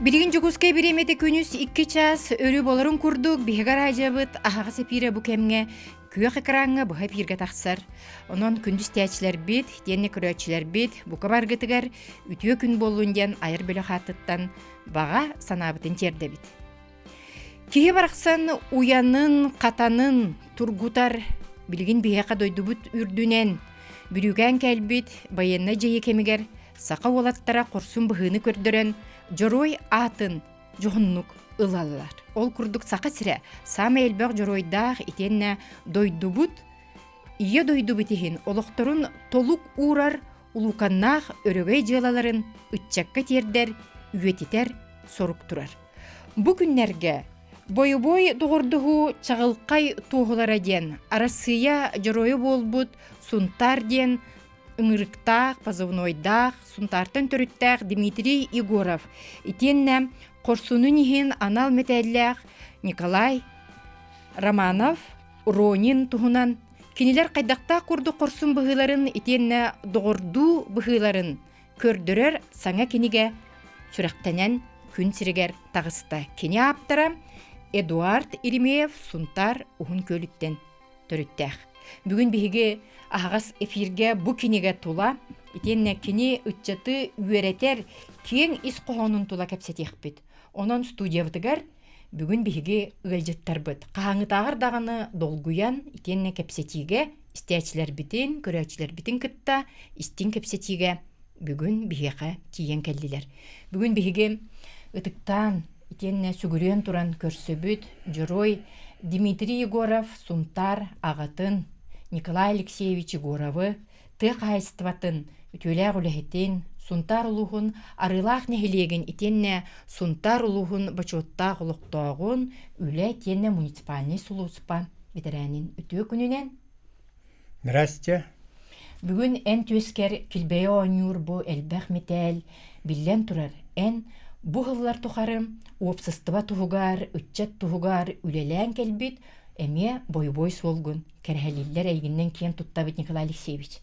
Билигин Дьокуускай бириэмэтэ күнүс 2 чаас өрүү болорун курдук биһиги араадьыйабыт аһаҕас эпиирэ бу кэмҥэ күөх экраҥҥа быһа эпииргэ тахсар. Онон күндү истээччилэрбит, итиэннэ көрөөччүлэрбит бука баргытыгар үтүө күн буоллун диэн айар бөлөх ааттыттан баҕа санаабытын тиэрдэбит. Киһи барахсан уйанын, хатанын тургутар, билигин биһиэхэ дойдубут үрдүнэн бүрүүкээн кэлбит байыаннай дьайыы кэмигэр саха уолаттара хорсун быһыыны көрдөрөн дьоруой аатын дьоһуннук ылаллар. Ол курдук Саха сирэ саамай элбэх дьоруойдаах итиэннэ дойдубут Ийэ дойдубут иһин олохторун толук уурар улууканнаах өрөгөй дьыалаларын ыччакка тиэрдэр, үйэтитэр сорук турар. Бу күннэргэ бойобуой доҕордоһуу чаҕылхай туоһулара диэн Арассыыйа дьоруойа буолбут Сунтаар диэн ыҥырыктаах, позывнойдаах, Сунтаартан төрүттээх Дмитрий Егоров итиэннэ хорсунун иһин анал мэтээллээх Николай Романов Ронин туһунан кинилэр хайдахтаах курдук хорсун быһыыларын итиэннэ доҕордуу быһыыларын көрдөрөр саҥа кинигэ сүрэхтэнэн күн сиригэр таҕыста. Кини ааптара Эдуард Еремеев Сунтаар Уһун Күөлүттэн төрүттээх. Бүгүн биһиги аһаҕас эфиргэ бу кинигэ тула итиэннэ кини ыччаты үөрэтэр киэҥ ис хоһоонун тула кэпсэтиэхпит. Онон студиябытыгар Бүгүн биһиги ыалдьыттарбыт хаһааҥҥытааҕар даҕаны долгуйан итиэннэ кэпсэтиигэ истээччилэрбитин, көрөөччүлэрбитин кытта истиҥ кэпсэтиигэ бүгүн биһиэхэ тиийэн кэллилэр. Бүгүн биһиги ытыктаан итиэннэ сүгүрүйэн туран көрсөбүт дьоруой Дмитрий Егоров Сунтаар аҕатын Николай Алексеевич Егоровы тыа хаһаайыстыбатын үтүөлээх үлэһитин, Сунтаар улууһун Арыылаах нэһилиэгин итиэннэ Сунтаар улууһун бочуоттаах олохтооҕун, үлэ итиэннэ муниципальнай сулууспа бэтэрээнин үтүө күнүнэн! Здрасте. Бүгүн эн түөскэр килбэйэ оонньуур бу элбэх мэтээл, биллэн турар, эн бу сыллар тухары уопсастыба туһугар, ыччат туһугар үлэлээн кэлбит эмиэ бойобуой суолгун кэрэһэлииллэр эйигиннэн киэн туттабыт Николай Алексеевич.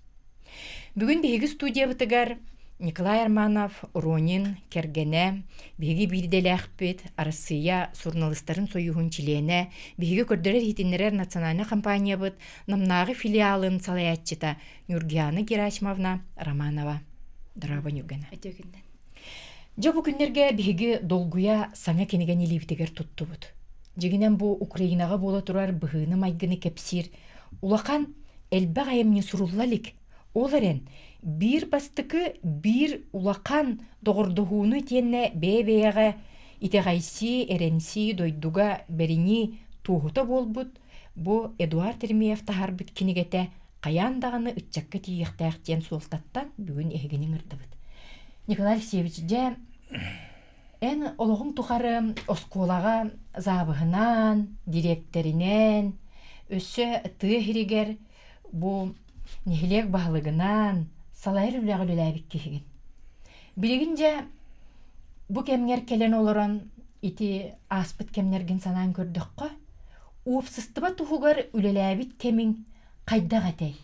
Бүгүн биһиги студиябытыгар Николай Арманов, Ронин кэргэнэ, биһиги биирдэлээхпит, Арассыыйа суруналыыстарын сойууһун чилиэнэ, биһиги көрдөрөр-иһитиннэрэр национальнай компаниябыт Намнааҕы филиалын салайааччыта Нюргиана Герасимовна Романова. Дорообо, Нюргана. Үтүө күннэн. Дьэ бу күннэргэ биһиги долгуйа саҥа кинигэни илиибитигэр туттубут. Дьиҥинэн бу Украинаҕа буола турар быһыыны-майгыны кэпсиир улахан элбэх айымньы сурулла илик. Ол эрэн, биир бастакы биир улахан доҕордоһууну итиэннэ бэйэ-бэйэҕэ итэҕэйсии, эрэнсии, дойдуга бэринии туоһута буолбут бу Эдуард Еремеев таһаарбыт кинигэтэ хайаан даҕаны ыччакка тиийиэхтээх диэн суолтаттан бүгүн эһигини ыҥырдыбыт. Николай Алексеевич, дьэ, Эн олоҕуҥ тухары оскуолаҕа заабыһынаан, дириэктэринэн, өссө тыа иһигэр бу нэһилиэк баһылыгынаан салайар үлэҕэ үлэлээбит киһигин. Билигин дьэ бу кэмҥэр кэлэн олорон ити ааспыт кэмнэргин санаан көрдөххө, уопсастыба туһугар үлэлээбит кэмиҥ хайдах этэй?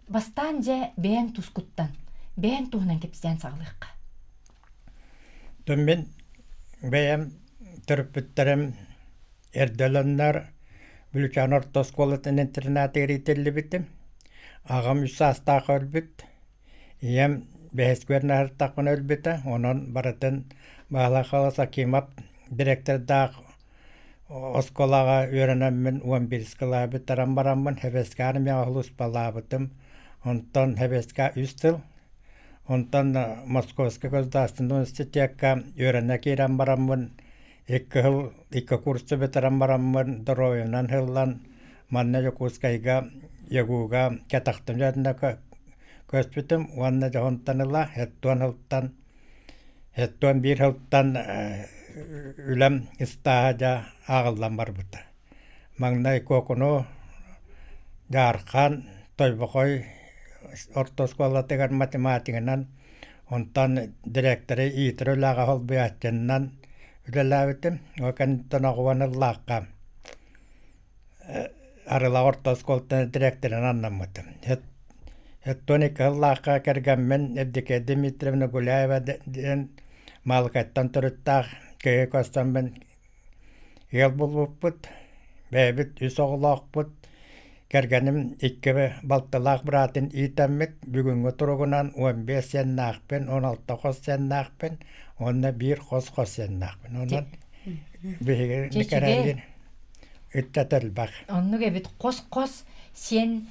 Бастаан дьэ бэйэҥ тускуттан, бэйэҥ туһунан кэпсээн саҕалыахха. Мин бэйэм төрөппүттэрим эрдэлэннэр Бүлүүчээн орто оскуолатын интернатыгар иитиллибитим. Аҕам үс саастаах өлбүт, ийэм бэһискэ үөрэнэ өлбүтэ, онон барытын Баһылай Холос Акимов дириэктэрдээх оскуолаҕа үөрэнэммин уон биирис кылааһы бүтэрэн бараммын Хэбэскэ армияҕа сулууспалаабытым. Онтон Хэбэскэ үс сыл Онтон Московскай государственнай университекка үөрэнэ киирэн бараммын, икки сыл икки курсу бүтэрэн бараммын, доруобуйанан сыллан, манна Дьокуускайга ЯГУ-га кэтэхтим дьонно көспүтүм уонна дьоһунтан ыла һэттуон сылтан һэттуон биир сылтан үлэм ыстааһа дьэ ааҕыллан барбыта. Маҥнай Куокуну, Дьаархан, Тойбохой орто оскуолатыгар математигынан, онтон дириэктэри иитэр үлэҕэ солбуйааччыннан үлэлээбитим. Ол кэнниттэн оҕобун ыллаахха Арылах орто оскуолатын дириэктэринэн аннаммытым. Сэттион икки сыллаахха кэргэммин Евдокия Дмитриевна Гуляева диэн Маалыкайттан төрүттээх. Кыыһы көрсөммүн ыал буолбуппут, бэйэбит үс оҕолоохпут, кэргэним икки балтылаах быраатын иитэммит, бүгүҥҥү туругунан 15 сиэннээхпин, 16 хос сиэннээхпин уонна биир хос-хос сиэннээхпин. Онон биһиги кэрэлиин ыччат элбэх. Оннук эбит хос-хос сиэн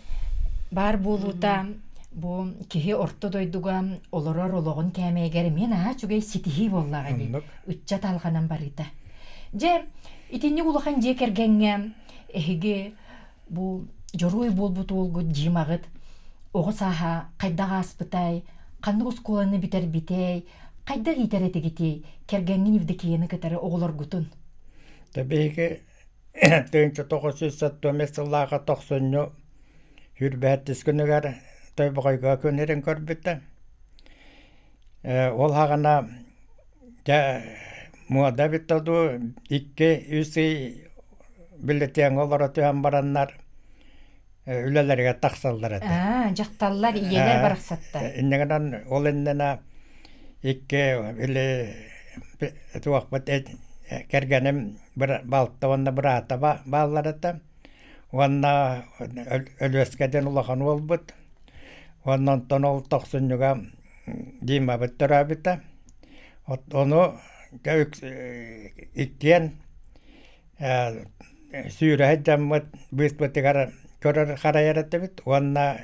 баар буолуута бу киһи орто дойдуга олорор олоҕун кээмэйигэр эмиэ наһаа үчүгэй ситиһии буоллаҕа дии. Ыччат алҕанан барыыта. Дьэ, итинник улахан дьиэ кэргэҥҥэ эһиги бу дьоруой буолбут уолгут Димаҕыт оҕо сааһа хайдах ааспытай, ханнык оскуоланы бүтэрбитэй, хайдах иитэр этигитий кэргэҥҥин Евдокияны кытары оҕолоргутун? Дьэ биһиги 1975 сыллааҕы тохсунньу сүүрбэһэттис күнүгэр Тойбохойго күн сирин көрбүтэ. Ол саҕана дьэ муода эбитэ дуу, икки-үс ый бюллетеҥҥэ олоро түһэн бараннар үлэлэригэр тахсаллар этэ. Дьахталлар, ийэлэр барахсаттар. Инньэ гынан ол иннинэ икки или туохпут кэргэним балта уонна быраата бааллар этэ. Уонна Өлүөскэ диэн улахан уолбут. Уонна онтон ол тохсунньуга Димабыт төрөөбүтэ. Ону иккиэн сүүрэ сылдьаммыт быыспытыгар көрөр харайар этибит уонна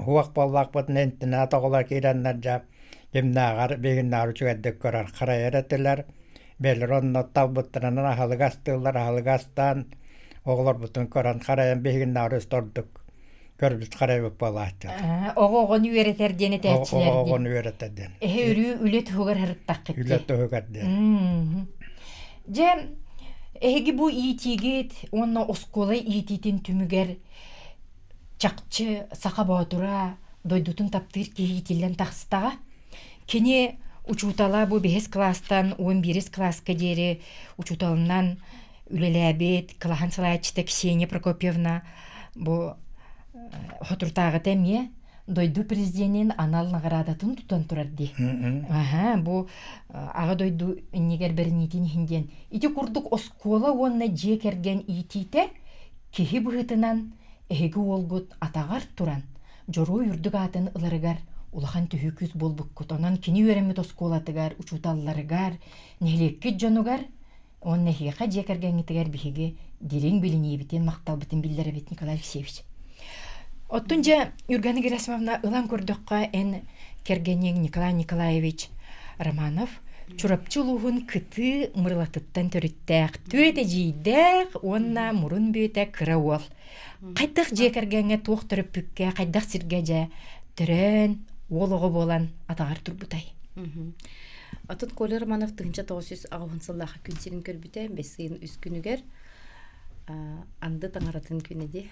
уһуох буоллахпытына интинэт оҕолор киирэннэр дьэ кимнээҕэр биһигиннээҕэр үчүгэйдик көрөр харайар этилэр бэлэр онно талбыттарынан аһылык астыыллар аһылык астаан оҕолорбутун көрөн харайан биһигиннээҕэр өссө ордук көрбүт харайбыт буолааччылар Оҕо оҕону үөрэтэр диэн этээччилэр оҕо оҕону үөрэтэр диэн Эһэ өрүү үлэ туһугар һырыттаххыт үлэ туһугар диэн Дьэ, эһиги бу иитиигит уонна оскуола иитиитин түмүгэр чахчы саха боотура дойдутун таптыыр киһи иитиллэн тахыстаҕа. Кини учуутала бу бэһис кылаастан 11 кылааска диэри учууталынан үлэлээбит кылааһын салайааччыта Ксения Прокопьевна бу соторутааҕыта эмиэ дойду президенин анал наҕараадатын тутан турар дии. Аха, бу аҕа дойду иннигэр бэриниитин иһин диэн. Ити курдук оскуола уонна дьиэ кэргэн иитиитэ киһи быһыытынан эһиги уолгут атаҕар туран дьоруой үрдүк аатын ыларыгар улахан төһүү күүс буолбуккут. Онон кини үөрэммит оскуолатыгар, учууталларыгар, нэһилиэккит дьонугар Уонна эһиэхэ дьиэ кэргэҥҥитигэр биһиги дириҥ билиниибитин, махталбытын биллэрэбит, Николай Алексеевич. Оттон дьэ, Юргана Герасимовна, ылан көрдөххө, эн кэргэниҥ Николай Николаевич Романов Чурапчы улууһун кытыы Мырылатыттан төрүттээх, түөрт эдьиийдээх уонна мурун бүөтэ кыра уол. Хайдах дьиэ кэргэҥҥэ туох төрөппүккэ, хайдах сиргэ дьэ төрөөн, уол оҕо буолан атаҕар турбутай? Отут Коля Романов 1980 сыллаах күн сирин көрбүтэ бэс ыйын үс күнүгэр анды таҥаратын күнэ дии.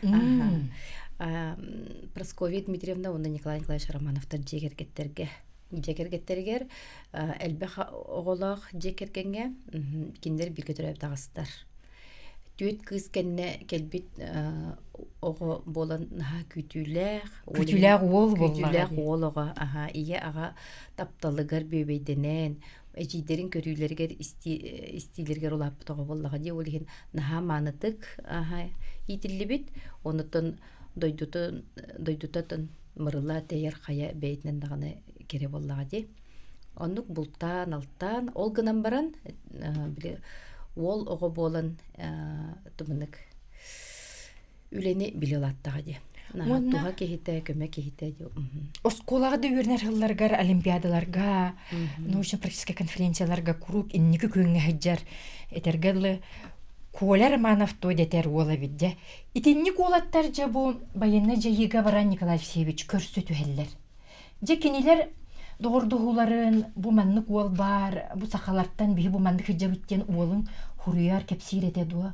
Прасковья Дмитриевна уонна Николай Николаевич Романовтар дьиэ кэргэттэргэ дьиэ кэргэттэригэр элбэх оҕолоох дьиэ кэргэҥҥэ кинилэр бииргэ төрөөбүт аҕыстар. Түөрт кыыс кэннэ кэлбит оҕо буолан наһаа күүтүүлээх күүтүүлээх уол күүтүүлээх уол оҕо аһа ийэ аҕа тапталыгар бүөбэйдэнэн эдьиийдэрин көрүүлэригэр истиилэригэр улааппыт оҕо буоллаҕа дии ол иһин наһаа маанытык аһа иитиллибит онуттан дойдутун дойдутатын мырыла тэйэр хайа бэйэтинэн даҕаны кэрэ буоллаҕа дии Оннук бултаан-алтаан, ол гынан баран, били уол оҕо буолан туманнык үлэни билэ улааттаҕа дии. Уонна Туһа киһитэ, көмө киһитэ дии. Оскуолаҕа да үөрэнэр сылларгар олимпиадаларга, научно-практическай конференцияларга куруук инники күөҥҥэ сылдьар этэргэ дылы Коля Романов туо дэтэр уола эбит дьэ. Итинник уолаттар дьэ бу байыаннай дьайыыга баран Николай Алексеевич көрсө түһэллэр. Дьэ кинилэр доҕордоһууларын бу маннык уол баар, бу сахалартан биһи бу маннык сылдьабыт диэн уолуҥ хуруйар кэпсиир этэ дуо?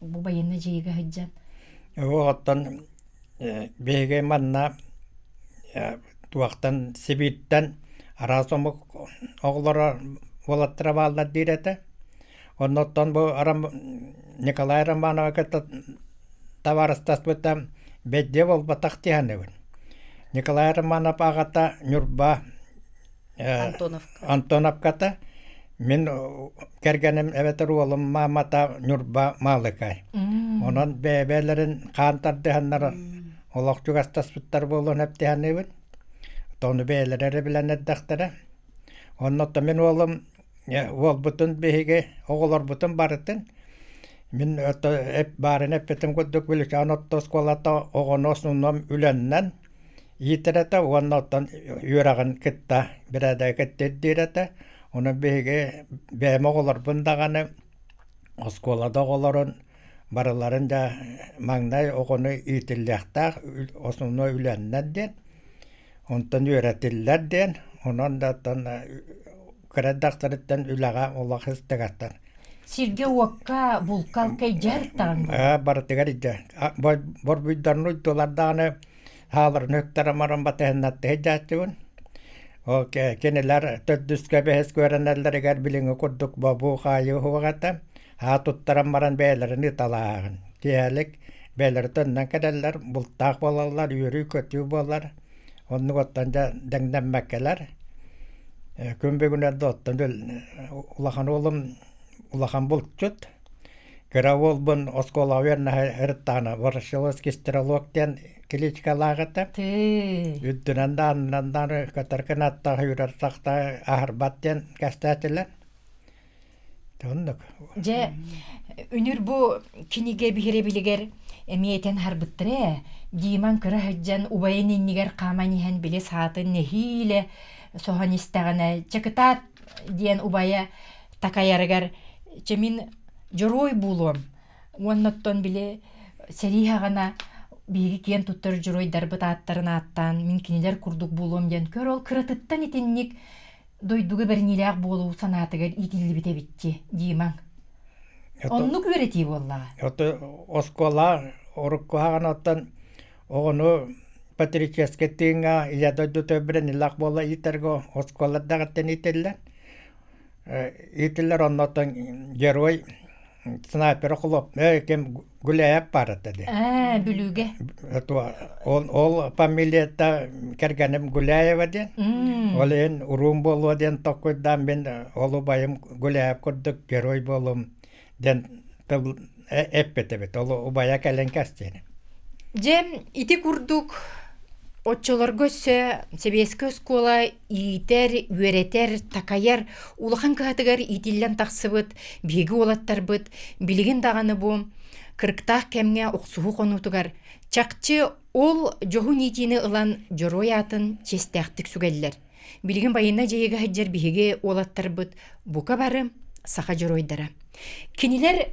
Бу байыаннай дьайыыга сылдьан. Оттон биһиги манна туохтан Сибииртэн араас омук оҕолоро уолаттара бааллар диир этэ. Оннуттан бу Николай Романовы кытта табаарыстаспыта бэйдиэ буолбатах дии саныыбын. Николай Романов аҕата Ньурба Антоновка. Антоновката. Мин кэргэним эбэтэр уолум маамата Ньурба Маалыкай. Онон бэйэ-бэйэлэрин хаан тардыһаннар олох чугастаспыттар буолуон эптиһаныыбын. Ону бэйэлэрэ эрэ билэн эрдэхтэрэ. Онно мин уолум уолбутун биһиги оҕолорбутун барытын мин баарын эппитим курдук Бүлүчээн орто оскуолата оҕону основном үлэннэн иитэр этэ уонна оттон үөрэҕин кытта бирээдэги кытта ирдиир этэ. Онон биһиги бэйэм оҕолорбун даҕаны оскуолада оҕолорун барыларын да маҥнай оҕону иитиллиэхтээх основной үлэннэн диэн онтон үөрэтиллэр диэн онон да оттон кыра эрдэхтэриттэн үлэҕэ олох истэгэттэр. Сиргэ-уокка булка-алка илдьэ сырыттаҕыҥ Ээ, барытыгар илдьэ. Борбуйдарны уйдулар даҕаны хааларын өттөрө баран батыһыннаттыһы дьааччыбын. Ол кинилэр төрдүскэ бэһискэ үөрэнэллэригэр билиҥҥи курдук бобуу-хаайыы суох этэ. Аа туттаран баран бэйэлэрин ыыталааһын. Киэһэлик бэйэлэрэ төннөн кэлэллэр, бултаах буолаллар, үөрүү-көтүү буолар. Оннук оттон дьэ дэҥнэммэккэлэр. Күн бүгүн эрдэ оттон улахан уолум улахан булчут. Кыра уолбун оскуолаҕа үөрэнэ сырыттаҕына Ворошиловский стрелок диэн кличкалаах этэ. Үрдүнэн да аннынан да көтөр кынаттаах үүрэр сахта аһарбат диэн кэпсээтилэр. Оннук. Дьэ, үнүр бу кинигэ биһирэбилигэр эмиэ этэн аһарбыттара ээ. Диман кыра сылдьан убайын иннигэр хааман иһэн били саатын нэһиилэ соһон истэҕинэ, «Чакытаат!» диэн убайа такайарыгар «Чэ мин дьоруой буолуом» уонна оттон били сэрии хаҕана биһиги киэн туттар дьоруойдарбыт ааттарын ааттаан мин кинилэр курдук буолуом диэн көр ол кыратыттан итинник дойдуга бэриниилээх буолуу санаатыгар иитиллибит эбитти Димаҥ. Оннук үөрэтии буоллаҕа. Ото оскуола урукку оттон оҕону патриотическай тыыҥҥа ийэ дойдута бэриниилээх буола иитэргэ оскуолардаҕыттан иитиллэр. Иитиллэр оннуттан герой снайпер хлоп ким Гуляев баар этэ дии. Ээ, Бүлүүгэ. Ол, ол фамилията кэргэним Гуляева диэн. Ол иһин уруум буолуо диэн токкуйдаан мин ол убайым Гуляев курдук герой буолуом диэн тыл эппит эбит. Ол убайа кэлэн кэстиэн. Дьэ, ити курдук оччолорго өссө сэбиэскэй оскуола иитэр, үөрэтэр, такайар улахан кыһатыгар иитиллэн тахсыбыт биһиги уолаттарбыт билигин даҕаны бу кырыктаах кэмҥэ охсуһуу хонуутугар чахчы ол дьоһун иитиини ылан дьоруой аатын чиэстээхтик сүгэллэр. Билигин байыаннай дьайыыга сылдьар биһиги уолаттарбыт бука бары саха дьоруойдара. Кинилэр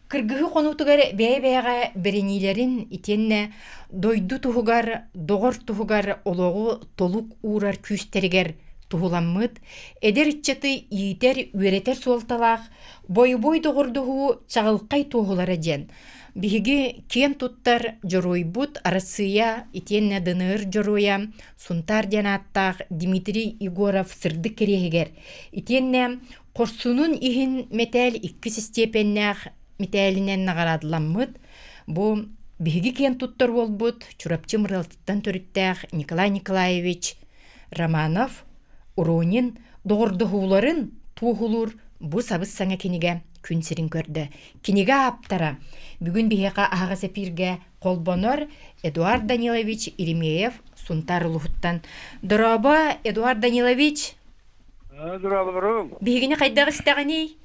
кыргыһыы хонуутугар бэйэ-бэйэҕэ бэриниилэрин итиэннэ дойду туһугар, доҕор туһугар олоҕу толук уурар күүстэригэр туһуламмыт, эдэр ыччаты иитэр, үөрэтэр суолталаах бойобуой доҕордоһуу чаҕылхай туоһулара диэн биһиги киэн туттар дьоруойбут Арассыыйа итиэннэ ДНР дьоруойа Сунтаар диэн ааттаах Дмитрий Егоров сырдык кэриэһигэр итиэннэ Хорсунун иһин мэтээл иккис истиэпэннээх мэтээлинэн наҕараадаламмыт бу биһиги киэн туттар уолбут Чурапчы Мырылатыттан төрүттээх Николай Николаевич Романов Уронин доҕордоһууларын туоһулуур бу сабыс-саҥа кинигэ күн сирин көрдө. Кинигэ ааптара бүгүн биһиэхэ аһаҕас эпииргэ холбонор Эдуард Данилович Еремеев Сунтаар улууһуттан. Дорообо, Эдуард Данилович! Дорооболорум. Биһигини хайдах истэҕиний?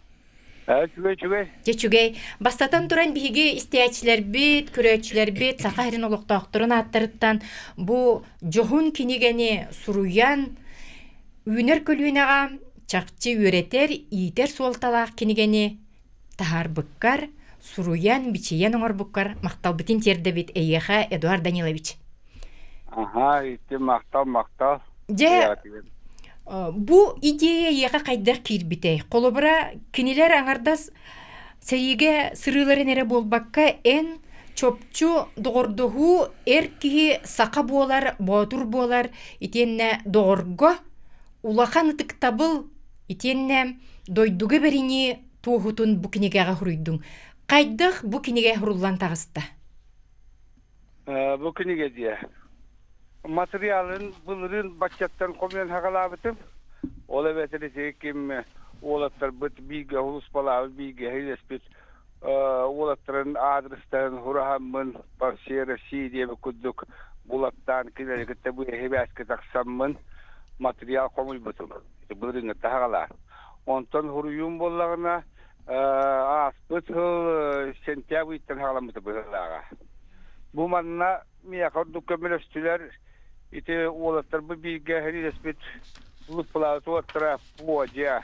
Үчүгэй, үчүгэй. Дьэ, үчүгэй. Бастатан туран биһиги истээччилэрбит, көрөөччүлэрбит Саха сирин олохтоохторун ааттарыттан бу дьоһун кинигэни суруйан үүнэр көлүөнэҕэ чахчы үөрэтэр, иитэр суолталаах кинигэни таһаарбыккар, суруйан, бичийэн оҥорбуккар махталбытын тиэрдэбит эйиэхэ, Эдуард Данилович. Аха, ити махтал, махтал. Дьэ, бу идея эйиэхэ хайдах киирбитэй? Холобура, кинилэр аҥардас сэриигэ сырыыларын эрэ буолбакка, эн чопчу доҕордоһуу эр киһи саха буолар, боотур буолар, итиэннэ доҕорго улахан ытыктабыл, итиэннэ дойдуга бэринии туоһутун бу кинигэҕэ суруйдуҥ. Хайдах бу кинигэ суруллан таҕыста? Бу кинигэ диэ. Материалын былырыын баччаттан хомуйан хагалаабытым. Ол эбэтэр ити ким уолаттарбыт бииргэ улуспалаабыт бииргэ илэспит уолаттарын аадырыстарын хураһаммын по всей России диэбит курдук булаттаан кинилэри кытта быһа тахсаммын материал хомуйбутум. Былырыыҥҥы таһаҕалаах. Онтон хуруйуум буоллаҕына ааспыт сыл сентябрь ыйтан хаҕаламмыта быһыылааҕа. Бу манна миэхэ ордук көмөлөстүлэр ити уолаттарбыт бииргэ сэриилэспит Луппалаабыт уолаттара Подя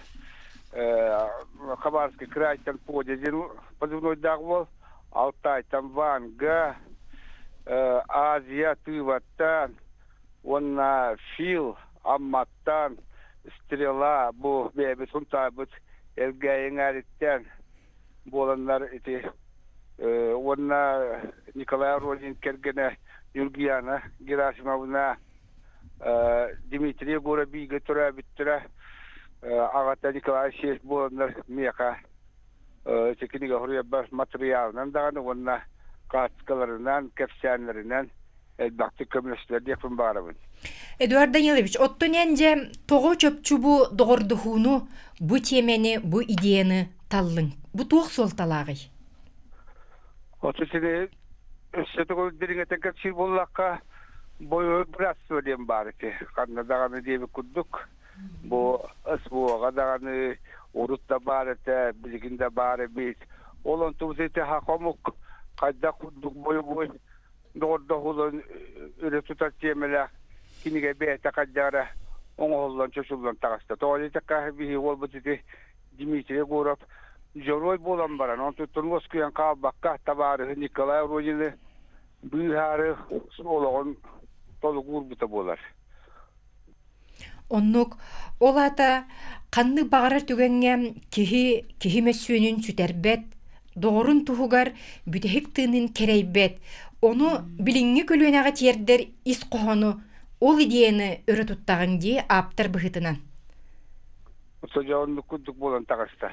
Хабаровский крайтан Подя диэн позывнойдаах уол Алтайтан Ванга Азия Тываттан уонна Фил Амматтан Стрела бу бэйэбит Сунтаарбыт Элгээйи эҥээриттэн буоланнар ити уонна Николай Родин кэргэнэ Ньургуяна Герасимовна Дмитрий Егоров бииргэ төрөөбүттэрэ аҕата Николай Алексеевич буоланнар миэхэ ити кинигэ суруйарбар матырыйаалынан даҕаны уонна хаартыскаларынан, кэпсээннэринэн элбэхтик көмөлөстүлэр диэхпин баҕарабын. Эдуард Данилович, оттон эн дьэ тоҕо чопчу бу доҕордоһууну, бу тиэмэни, бу идеяны таллыҥ? Бу туох суолталааҕый? Оту сини өссө төгүл дириҥэтэн кэпсиир буоллахха, бойобуой братство диэн баар ити. Ханна даҕаны диэбит курдук, бу СВО-ҕа даҕаны урут да баар этэ, билигин да баар эбит. Ол онтубут ити хомук хайдах курдук бойобуой доҕордоһууларын өрө тутар тиэмэлээх кинигэ бэйэтэ хайдах эрэ оҥоһуллан чочуллан таҕыста. Тоҕо диэтэххэ биһиги уолбут ити Дмитрий Егоров дьоруой буолан баран, онтуттан уоскуйан хаалбакка табаарыһы Николай Родины быыһаары олоҕун толук уурбута буолар. Оннук. Ол аата ханнык баҕарар түгэҥҥэ киһи киһи мөссүөнүн сүтэрбэт, доҕорун туһугар бүтэһик тыынын кэрэйбэт, ону билиҥҥи көлүөнэҕэ тиэрдэр ис хоһоону, ол идеяны өрө туттаҕыҥ дии ааптар быһыытынан. Содьо оннук курдук буолан таҕыста.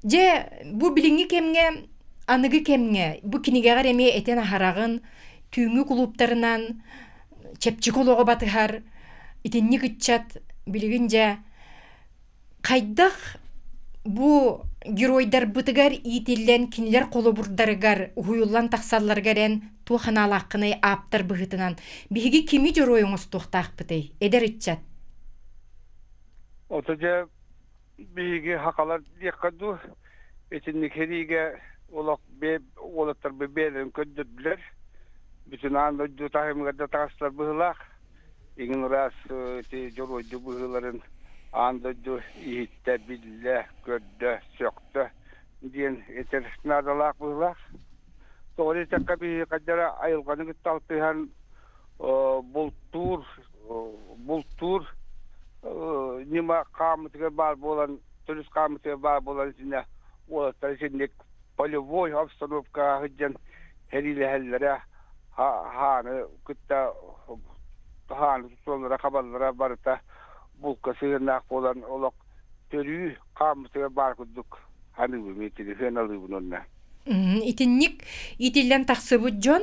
Дьэ, бу билиҥҥи кэмҥэ, аныгы кэмҥэ, бу кинигэҕэр эмиэ этэн аһараҕын, түүҥҥү кулууптарынан чэпчэки олоҕу батыһар итинник ыччат билигин дьэ хайдах бу геройдарбытыгар иитиллэн кинилэр холобурдарыгар уһуйуллан тахсалларыгар эн туох анаалааххыный ааптар быһыытынан биһиги кими дьоруой оҥостуохтаахпытый эдэр ыччат Ото дьэ биһиги хахалар диэххэ дуу итинник сэриигэ олох уолаттарбыт бэйэлэрин көрдөрдүлэр. Бүтүн аан дойду таһымыгар да таҕыстылар быһыылаах. Иҥин ыраас ити дьоруойдуу быһыыларын аан дойду иһиттэ, биллэ, көрдө, сөхтө диэн этэр наадалаах быһыылаах. Тоҕо диэтэххэ биһиги хайдара айылҕаны кытта алтыһан бултуур бултуур ньыма хааммытыгар баар буолан төрүс хааммытыгар баар буолан итиннэ уолаттар итинник полевой обстановкаҕа сылдьан сэриилэһэллэрэ хааны кытта хааны туталлара хабаллара барыта булка сыһыаннаах буолан олох төрүү хааммытыгар баар курдук аныыбын итини сыаналыыбын онно Итинник иитиллэн тахсыбыт дьон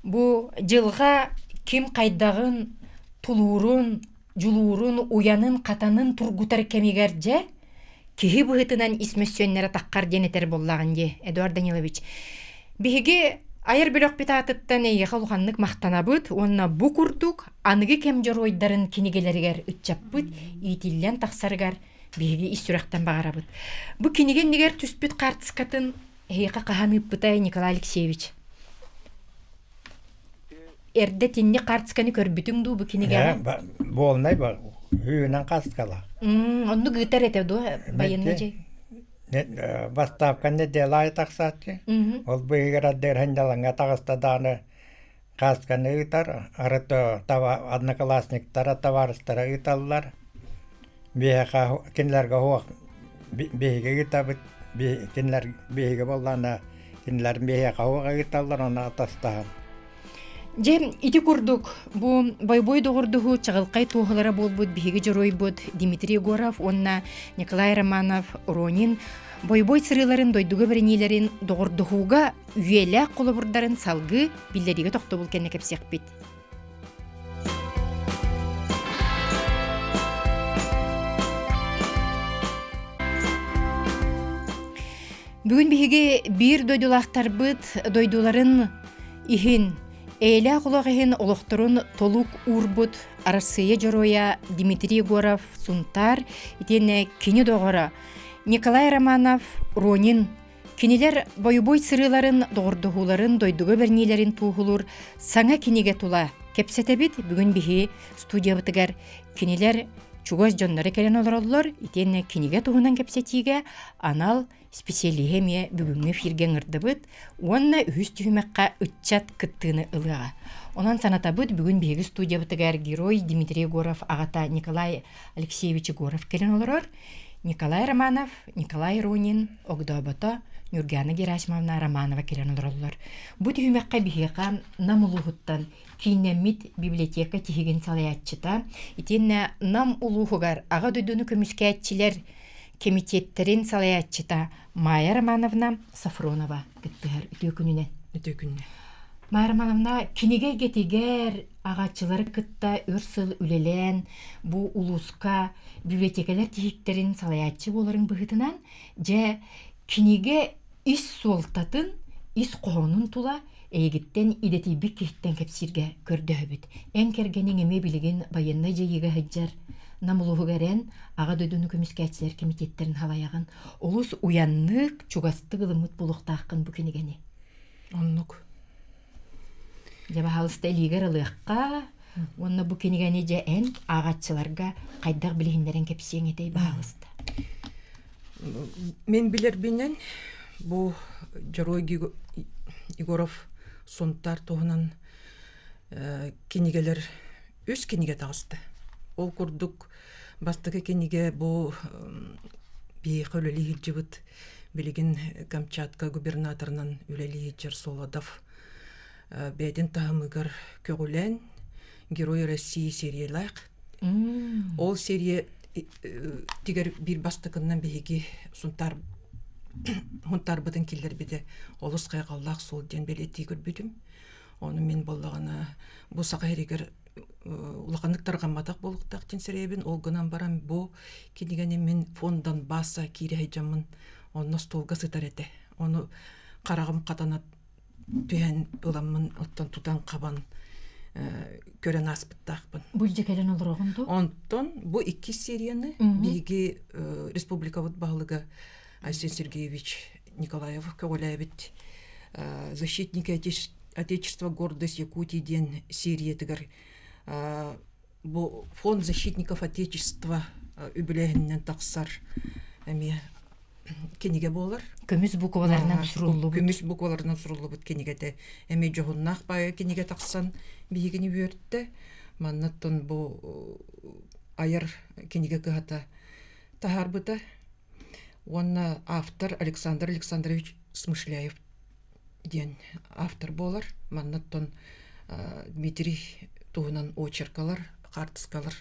бу дьылҕа ким хайдаҕын, тулуурун, дьулуурун, уйанын-хатанын тургутар кэмигэр дьэ, киһи быһыытынан ис мөссүөннэрэ таххар диэн этэр буоллаҕын дии, Эдуард Данилович. Биһиги айар бөлөхпүт аатыттан эйиэхэ улаханнык махтанабыт уонна бу курдук аныгы кэм дьоруойдарын кинигэлэригэр ыччаппыт иитиллэн тахсарыгар биһиги ис сүрэхтэн баҕарабыт. Бу кинигэ иннигэр түспүт хаартыскатын эһиэхэ хаһан ыыппытай Николай Алексеевич? Эрдэ тинник хаартысканы көрбүтүҥ дуу бу кинигэҕэ? Буолнай ба үүнэн хаартыскалаах. Оннук ыытар этэ дуо байыаннай дьай? Бастаапканы неделя тахсааччы. Ол быыһыгар ардыгар далаҥҥа таҕыста даҕаны Каасканы ыытар, арыт одноклассниктара, табаарыстара ыыталлар. Биһиэхэ кинилэргэ суох биһиги ыытабыт, кинилэр биһиги буоллаҕына кинилэр биһиэхэ суох ыыталлар, ону атастаһан. Дьэ, ити курдук бу бойобуой доҕордоһуу чаҕылхай туоһулара буолбут биһиги дьоруойбут Дмитрий Егоров уонна Николай Романов Ронин бойобуой сырыыларын дойдуга бэриниилэрин доҕордоһууга үйэлээх холобурдарын салгыы биллэриигэ тохтобул кэннэ кэпсиэхпит. Бүгүн биһиги биир дойдулаахтарбыт дойдуларын иһин, эйэлээх олох иһин олохторун толук уурбут Арассыыйа Дьоруойа Дмитрий Егоров Сунтаар итиэннэ кини доҕоро Николай Романов Ронин кинилэр бойобуой сырыыларын, доҕордоһууларын, дойдуга бэриниилэрин туоһулуур саҥа кинигэ тула кэпсэтэбит. Бүгүн биһи студиябытыгар кинилэр чугас дьонноро кэлэн олороллор итиэннэ кинигэ туһунан кэпсэтиигэ анал специалиһи эмиэ бүгүҥҥү эфиргэ ыҥырдыбыт уонна үһүс түһүмэххэ ыччат кыттыыны ылыаҕа. Онон санатабыт, бүгүн биһиги студиябытыгар герой Дмитрий Егоров аҕата Николай Алексеевич Егоров кэлэн олорор. Николай Романов, Николай Ронин, огдообото Нюргана Герасимовна Романова кэлэн олороллор. Бу түһүмэххэ биһиэхэ Нам улууһуттан кииннэммит библиотека тиһигин салайааччыта, итиэннэ Нам улууһугар Аҕа дойдуну көмүскээччилэр кэмитиэттэрин салайааччыта Майя Романовна Софронова кыттыһар. Үтүө күнүнэн. Үтүө күнүнэн. Майя Романовна, кинигэ эйгэтигэр аҕааччылары кытта өр сыл үлэлээн, бу улууска библиотекалар тиһиктэрин салайааччы буоларын быһыытынан, дьэ, кинигэ ис суолтатын, ис хоһоонун тула эйигиттэн идэтийбит киһиттэн кэпсииргэ көрдөһөбүт. Эн кэргэниҥ эмиэ билигин байыаннай дьайыыга сылдьар Нам улууһугар эн Аҕа дойдуну көмүскээччилэр кэмитиэттэрин халайаҕын. Олус уйаннык, чугастык ылыммыт буолуохтааххын бу кинигэни. Оннук. Дьэ, баһаалыста илиигэр ылыахха уонна бу кинигэни дьэ эн ааҕааччыларга хайдах билиһиннэрэн кэпсиэҥ этэй, баһаалыста. Мин билэрбинэн бу Дьоруой Егоров Сунтаар туһунан кинигэлэр үс кинигэ таҕыста. Ол курдук бастакы кинигэ бу биһиэхэ үлэлии сылдьыбыт билигин Камчатка губернаторынан үлэлии сылдьар Солодов бэйэтин таһымыгар көҕүлээн Герой России сериялаах. Ол серия тигэр биир бастакыннан биһиги Сунтаар Сунтаарбытын киллэрбитэ олус хайҕаллаах суол диэн бэлиэтии көрбүтүм. Ону мин буоллаҕына бу саха сиригэр улаханнык тарҕамматах буолуохтаах диэн сэрэйэбин. Ол гынан баран бу кинигэни мин фонд Донбасса киирэ сылдьаммын онно остуолга сытар этэ. Ону хараҕым хатана түһэн ыламмын оттон тутан хабан көрөн ааспыттаахпын. Бу илдьэ кэлэн олороҕун дуу? Онтон бу иккис серияны биһиги республикабыт баһылыга Айсен Сергеевич Николаев көҕүлээбит «Защитники Отечества гордость Якутии» диэн сериятыгар бу фонд защитников Отечества үбүлээһининэн тахсар эмиэ кинигэ буолар. Көмүс букваларынан суруллубут. Көмүс букваларынан суруллубут кинигэтэ эмиэ дьоһуннаах баайа кинигэ тахсан биһигини үөртэ. Маннаттан бу айар кинигэ кыһата таһаарбыта. Уонна автор Александр Александрович Смышляев диэн автор буолар. Маннаттан Дмитрий туһунан очеркалар, хаартыскалар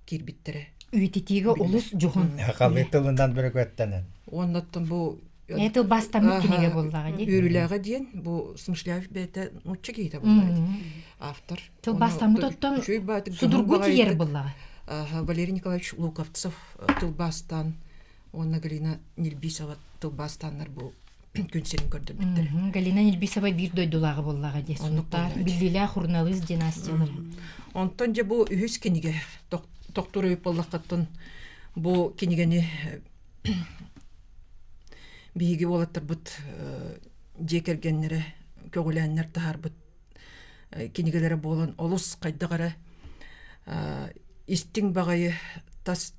киирбиттэрэ. Үйэтитиигэ олус дьоһун. Халыы тылынан бөрөкөттөнөн. Уоннаттан бу Это бастаммыт кинигэ буоллаҕа дии. Үөрүүлээҕэ диэн бу Смышляев бэйэтэ нуучча киһитэ буоллаҕа автор. Тылбаастаммыт оттон судургу тиийэр буоллаҕа. Валерий Николаевич Луковцев тылбаастаан уонна Галина Нельбисова тылбаастааннар бу күн сирин көрдөрбүттэр. Галина Нельбисова биир дойдулааҕа буоллаҕа дии. Суруктаар биллиилээх суруналыыс династиялар. Онтон дьэ бу үһүс кинигэ тохтуур өй буоллаххыттан бу кинигэни биһиги уолаттарбыт дьиэ кэргэннэрэ көҕүлээннэр таһаарбыт кинигэлэрэ буолан олус хайдах эрэ истиҥ баҕайы тас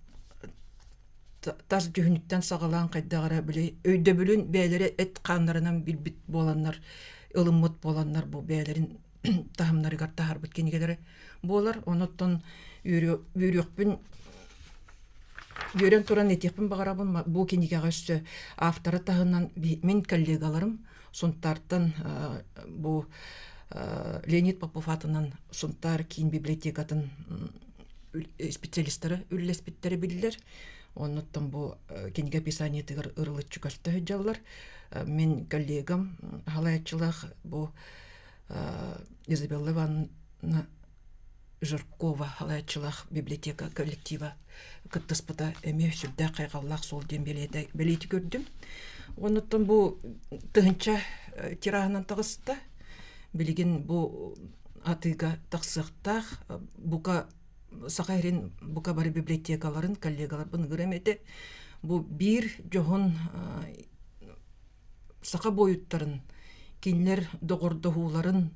тас дьүһүнүттэн саҕалаан хайдах эрэ били өйдөбүлүн бэйэлэрэ эт хааннарынан билбит буоланнар ылыммыт буоланнар бу бэйэлэрин таһымнарыгар таһаарбыт кинигэлэрэ буолар. Онуттан үөрүөхпүн үөрэн туран этиэхпин баҕарабын бу кинигэҕэ өссө автора таһынан мин коллегаларым Сунтаартан бу Леонид Попов аатынан Сунтаар киин библиотекатын специалистара үллэспиттэрэ биллэр. Оннуттан бу кинигэ описаниетыгар ырылыччы көстө сылдьаллар. Мин коллегам халаяччылаах бу Изабелла Ивановна Жиркова халаяччылаах библиотека коллектива кыттыспыта эмиэ сүрдээх хайҕаллаах суол диэн бэлиэти көрдүм. Оннуттан бу тыһынча тираһынан таҕыста. Билигин бу атыыга тахсыахтаах. Бука Саха сирин бука бары библиотекаларын, коллегаларбын ыҥырыам этэ. Бу биир дьоһун саха буойуттарын, кинилэр доҕордоһууларын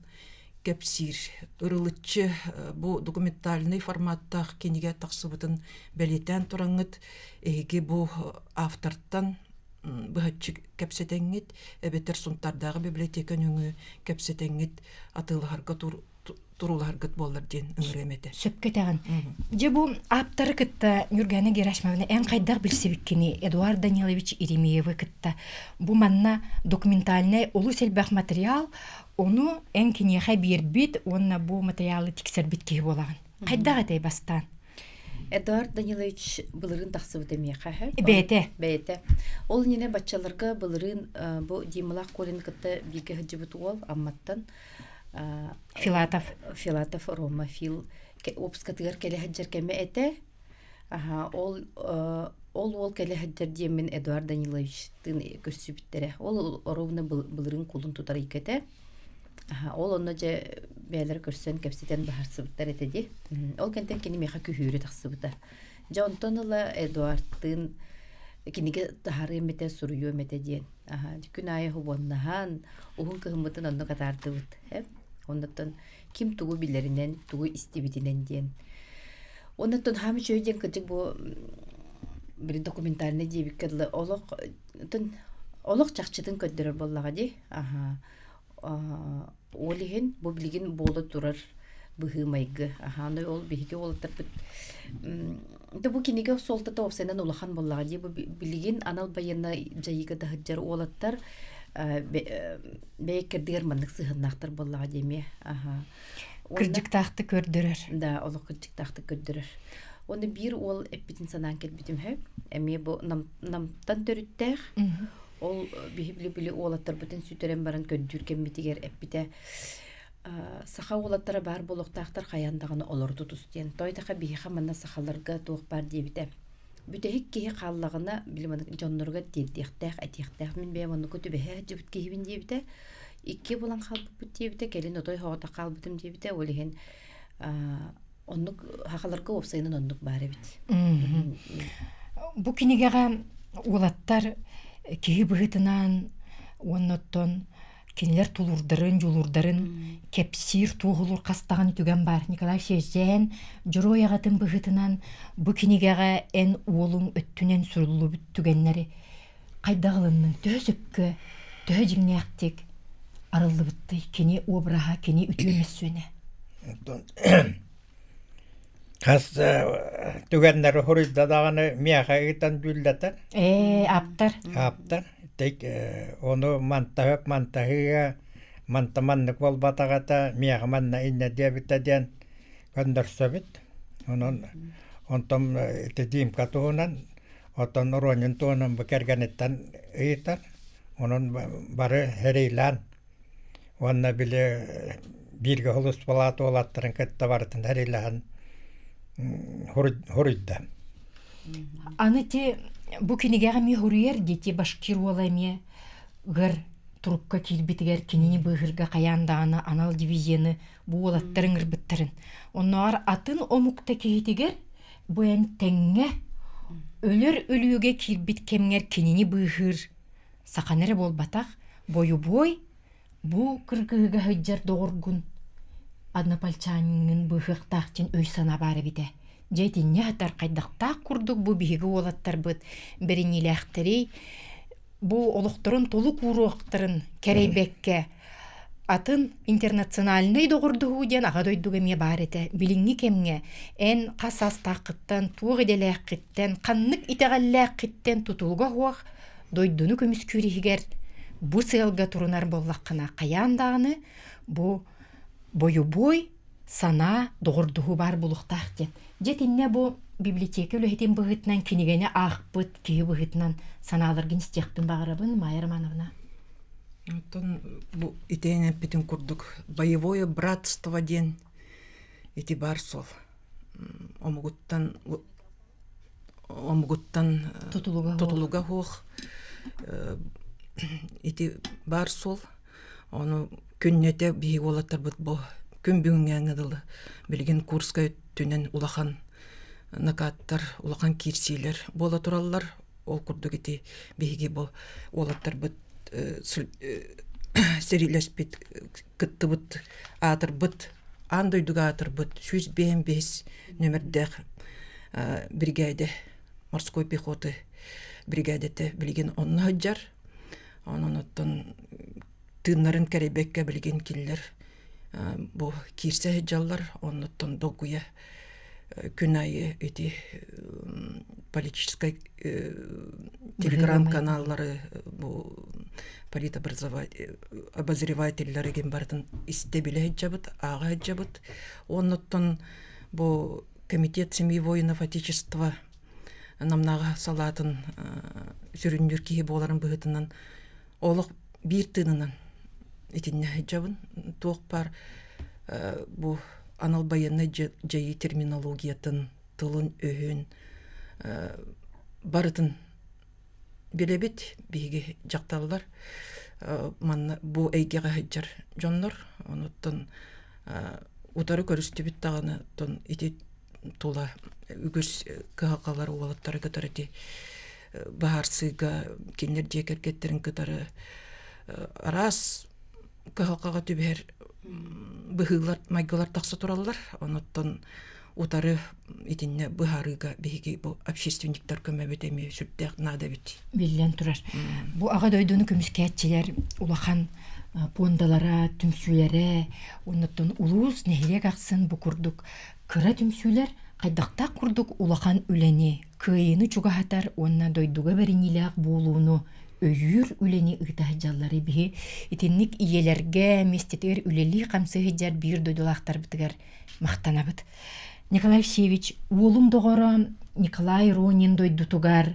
кэпсиир ырылыччы бу документальнай форматтаах кинигэ тахсыбытын бэлиэтээн тураҥҥыт эһиги бу автортан быһаччы кэпсэтэҥҥит эбэтэр Сунтаардааҕы библиотека нөҥүө кэпсэтэҥҥит атыылаһарга туруулаһаргыт буоллар диэн ыҥырыам этэ. Сөпкө этэҕин. Дьэ бу ааптары кытта Нюргана Герасимовна эн хайдах билсибиккини Эдуард Данилович Еремеевы кытта бу манна документальнай олус элбэх материал, ону эн киниэхэ биэрбит уонна бу материалы тиксэрбит киһи буолаҕын. Хайдах этэй бастаан? Эдуард Данилович былырыын тахсыбыта миэхэ. Бэйэтэ. Бэйэтэ. Ол иннинэ баччаларга былырыын бу Дималаах Колин кытта бииргэ сылдьыбыт уол Амматтан Филатов. Филатов Рома Фил уоппускатыгар кэлэ сылдьар кэмэ этэ. Аха, ол ол уол кэлэ сылдьар диэммин Эдуард Даниловичтыын көрсүбүттэрэ. Ол оруобуна былырыын кулун тутар ыйга этэ. Аха, ол онно дьэ бэйэлэрэ көрсөн кэпсэтэн баһарсыбыттар этэ дии. Ол кэнтэн кини миэхэ күһүүрү тахсыбыта. Дьэ онтон ыла Эдуардтыын кинигэ таһаарыам этэ, суруйуом этэ диэн. Аха, күн аайы уһуоннаһан, уһун кыһыммытын оннук атаардыбыт. Оннуттан ким тугу билэринэн, тугу истибитинэн диэн. Оннуттан хаам үчүгэй диэн кырдьык бу били документальный диэбиккэ дылы олох олох чахчытын көрдөрөр буоллаҕа дии. Аха. Ол иһин бу билигин буола турар быһыы-майгы. Аха, ол биһиги уолаттарбыт да бу кинигэ суолтата уопсайынан улахан буоллаҕа дии. Бу билигин анал байыаннай дьайыыга да сылдьар уолаттар бэйэккэрдигэр маннык сыһыаннаахтар буоллаҕа дии эмиэ. Аха. Кырдьыктаахтык көрдөрөр. Да, олох кырдьыктаахтык көрдөрөр. Уонна биир уол эппитин санаан кэлбитим үһү. Эмиэ бу Намтан төрүттээх. Ол биһи били уолаттарбытын сүтэрэн баран көрдүүр кэммитигэр эппитэ саха уолаттара баар буолуохтаахтар хайаан даҕаны олору тутус диэн. Тойтаха биһиэхэ манна сахаларга туох баар диэбитэ. Бүтэһик киһи хааллаҕына били маннык дьонноругар тиэрдиэхтээх, этиэхтээх мин бэйэм оннуку түбэһэ сылдьыбыт киһибин диэбитэ. Икки буолан хаалбыппыт диэбитэ, кэлин отой соҕотох хаалбытым диэбитэ. Ол иһин оннук сахаларга уопсайынан оннук баар эбит. Бу кинигэҕэ уолаттар киһи быһыытынан уонна оттон кинилэр тулуурдарын, дьулуурдарын кэпсиир, туоһулуур хас даҕаны түгэн баар. Николай Сиэсдьээн дьоруой аҕатын быһыытынан бу кинигэҕэ эн уолуҥ өттүнэн суруллубут түгэннэри хайдах ылынныҥ? Төһө сөпкө, төһө дьиҥнээхтик арыллыбыттый кини обраһа, кини үтүө мөссүөнэ? Хас түгэннэри суруйда даҕаны миэхэ ыытан дьүүллэтэр. Ээ, ааптар. Ааптар. Тик ону мантаһык мантаһыыга манта маннык буолбатах этэ, миэхэ манна иннэ диэбитэ диэн көннөрсөбүт. Онон онтон ити Димка туһунан оттон Ронин туһунан бу кэргэниттэн ыйытар. Онон бары эрэйлээн уонна били бииргэ холуспалаат уолаттарын кытта барытын эрэйлэһэн хоруйда. Аны ти бу кинигэҕэ эмиэ хоруйар дии башкир уола эмиэ ыар турукка киирбитигэр кинини быыһыырга хайаан даҕаны анал дивизияны бу уолаттар ыҥырбыттарын. Оннооҕор атын омукта киһитигэр бу эн тэҥҥэ өлөр өлүүгэ киирбит кэмҥэр кинини быыһыыр саханы эрэ буолбатах, бойубуой бу кыргыһыга сылдьар доҕоргун однополчаниҥҥын быыһыахтаах диэн өй-санаа баар эбитэ. Дьэ итиннэ сытар хайдахтаах курдук бу биһиги уолаттарбыт бэриниилээхтэрий бу олохторун толук ууруохтарын кэрэйбэккэ атын интернациональнай доҕордоһуу диэн аҕа дойдуга эмиэ баар этэ. Билиҥҥи кэмҥэ эн хас саастааххыттан, туох идэлээххиттэн, ханнык итэҕэллээххиттэн тутулуга суох дойдуну көмүскүүр иһигэр бу сыалга турунар буоллаххына хайаан даҕаны бу бойобуой санаа доҕордоһуу баар буолуохтаах диэн. Дьэ итиннэ бу библиотека үлэһитин быһыытынан кинигэни аахпыт киһи быһыытынан санааларгын истиэхпин баҕарабын, Майя Романовна. Оттон бу итиэн эппитин курдук боевое братство диэн ити бар суол. Омугуттан омугуттан тутулуга тутулуга суох. ити баар суол. Ону күннэтэ биһиги уолаттарбыт бу күн бүгүҥҥээҥҥэ дылы билигин Курскай өттүнэн улахан накаттар, улахан киирсиилэр буола тураллар. Ол курдук ити биһиги бу уолаттарбыт сэриилэспит, кыттыбыт, аатырбыт, аан дойдуга аатырбыт 155 нөмердээх биригээдэ морской пехоты биригээдэтэ билигин онно сылдьар. Онон оттон тыыннарын кэрэйбэккэ билигин кинилэр бу киирсэ сылдьаллар. Оннуттан долгуйа күн аайы ити политическай телеграм-каналлары бу политобозревателлары ким барытын истэ билэ сылдьабыт, ааҕа сылдьабыт. Оннуттан бу комитет семьи воинов отечества намнааҕы салаатын сүрүннүүр киһи буоларын быһыытынан олох биир тыынынан итиннэ сылдьабын. Туох баар бу анал байыаннай дьайыы терминологиятын, тылын-өһүн барытын билэбит биһиги дьахталлар манна бу эйгэҕэ сылдьар дьоннор. Онуттан утары көрүстүбүт даҕаны оттон ити тула үгүс кыһалҕалар уолаттары кытары ити быһаарсыыга кинилэр дьиэ кэргэттэрин кытары араас кыһалҕаҕа түбэһэр быһыылар майгылар тахса тураллар. Онуттан утары итиннэ быһаарыыга биһиги бу общественниктар көмөбүт эмиэ сүрдээх наада эбит. Биллэн турар. Бу Аҕа дойдуну көмүскээччилэр улахан пуондалара, түмсүүлэрэ, оннуттан улуус, нэһилиэк ахсын бу курдук Кыра түмсүүлэр хайдахтаах курдук улахан үлэни, кыайыыны чугаһатар уонна дойдуга бэриниилээх буолууну өйүүр үлэни ыыта сылдьаллары биһи итинник ийэлэргэ миэстэтигэр үлэлии-хамсыы сылдьар биир дойдулаахтарбытыгар махтанабыт. Николай Алексеевич, уолум доҕоро Николай Ронин дойдутугар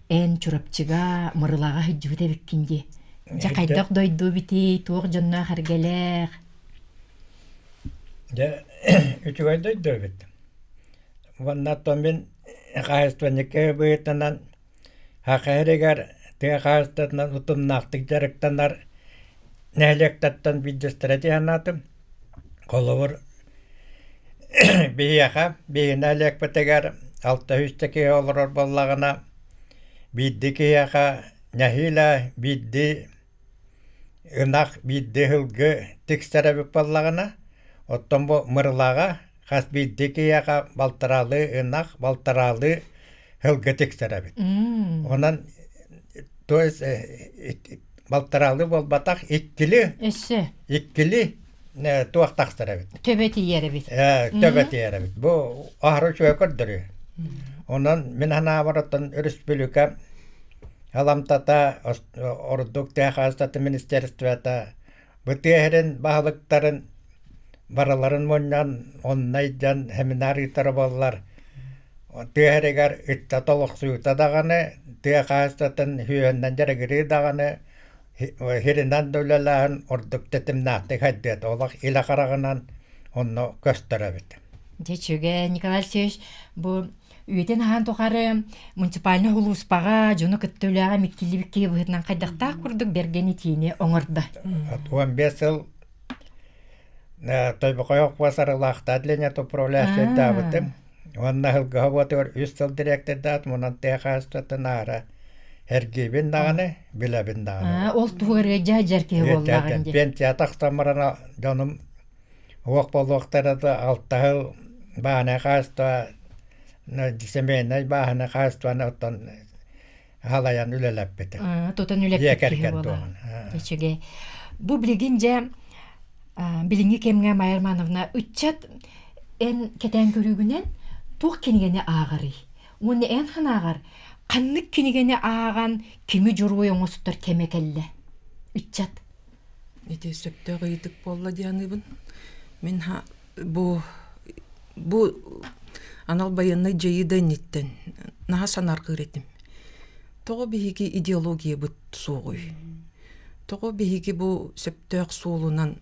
эн Чурапчыга, Мырылаҕа сылдьыбыт эбиккин дии. Дьэ хайдах дойду эбитий, туох дьонноох эргэлээх? Дьэ, үчүгэй дойду эбит. Уонна оттон мин хаһаайыстыбанньыкка быһыытынан Саха сиригэр тыа хаһаайыстыбатынан утумнаахтык дьарыктанар нэһилиэктэртэн биирдэстэрэ дии санаатым. Холобур, биһиэхэ, биһиги нэһилиэкпитигэр 600 киһи олорор буоллаҕына, биирдии киһиэхэ нэһиилэ биирдии Ынах биирдии сылгы тиксэр эбит буоллаҕына, оттон бу Мырылаҕа хас биирдии киһиэхэ балтараалыы ынах, балтараалыы сылгы тиксэр эбит. Онон то есть балтараалыы буолбатах иккили Өссө иккили туох тахсар эбит. Төбө тиийэр эбит. Төбө тиийэр эбит. Бу аһары үчүгэй көрдөрүү. Онон мин санаабар оттон өрөспүүбүлүкэ Аламтата ордук тыа хаһаайыстыбатын министерствота бу тыа сирин баһылыктарын барыларын мунньан онно илдьэн семинар ыытара буоллар тыа сиригэр ыччат олохсуйуута даҕаны тыа хаһаайыстыбатын сүөһүнэн дьарыгырыы даҕаны сиринэн да үлэлээһин ордук тэтимнээхтик сайдыа этэ олох илэ хараҕынан онно көстөр эбит. Дьэ үчүгэй Николай Алексеевич бу Үйэтин-аһаан тухары муниципальнай улууспаҕа дьону кытта үлэҕэ миккиллибит киһи быһыытынан хайдахтаах курдук бэргэн итиини оҥордо. 15 сыл Тойбохойох сарылаахтаат линия управляющайдаабытым. Уонна Сылгыһа уотугар үс сыл директордаатым, онон тыа хаһаайыстыбатын аара эргийбин даҕаны, билэбин даҕаны. Ол туһугар ыалдьа дьэр киһи буоллаҕын дии. Пенсия тахсан баран дьонум Уох буолуохтара да алта сыл бааһынай хаһаайыстыба семейнай бааһынай хаһаайыстыбаны оттон халайан үлэлэппитим. Тутан үлэппит киһи буолаҕын. Үчүгэй. Бу билигин дьэ билиҥҥи кэмҥэ Майя Романовна ыччат эн кэтээн көрүүгүнэн туох кинигэни ааҕарый? Уонна эн санааҕар ханнык кинигэни ааҕан кими дьоруой оҥостор кэмэ кэллэ? Ыччат. Ити сөптөөх ыйытык буолла дии саныыбын. Мин бу бу анал байыаннай дьайыы да инниттэн наһаа санаарҕыыр этим. Тоҕо биһиги идеологиябыт суоҕуй? Тоҕо биһиги бу сөптөөх суолунан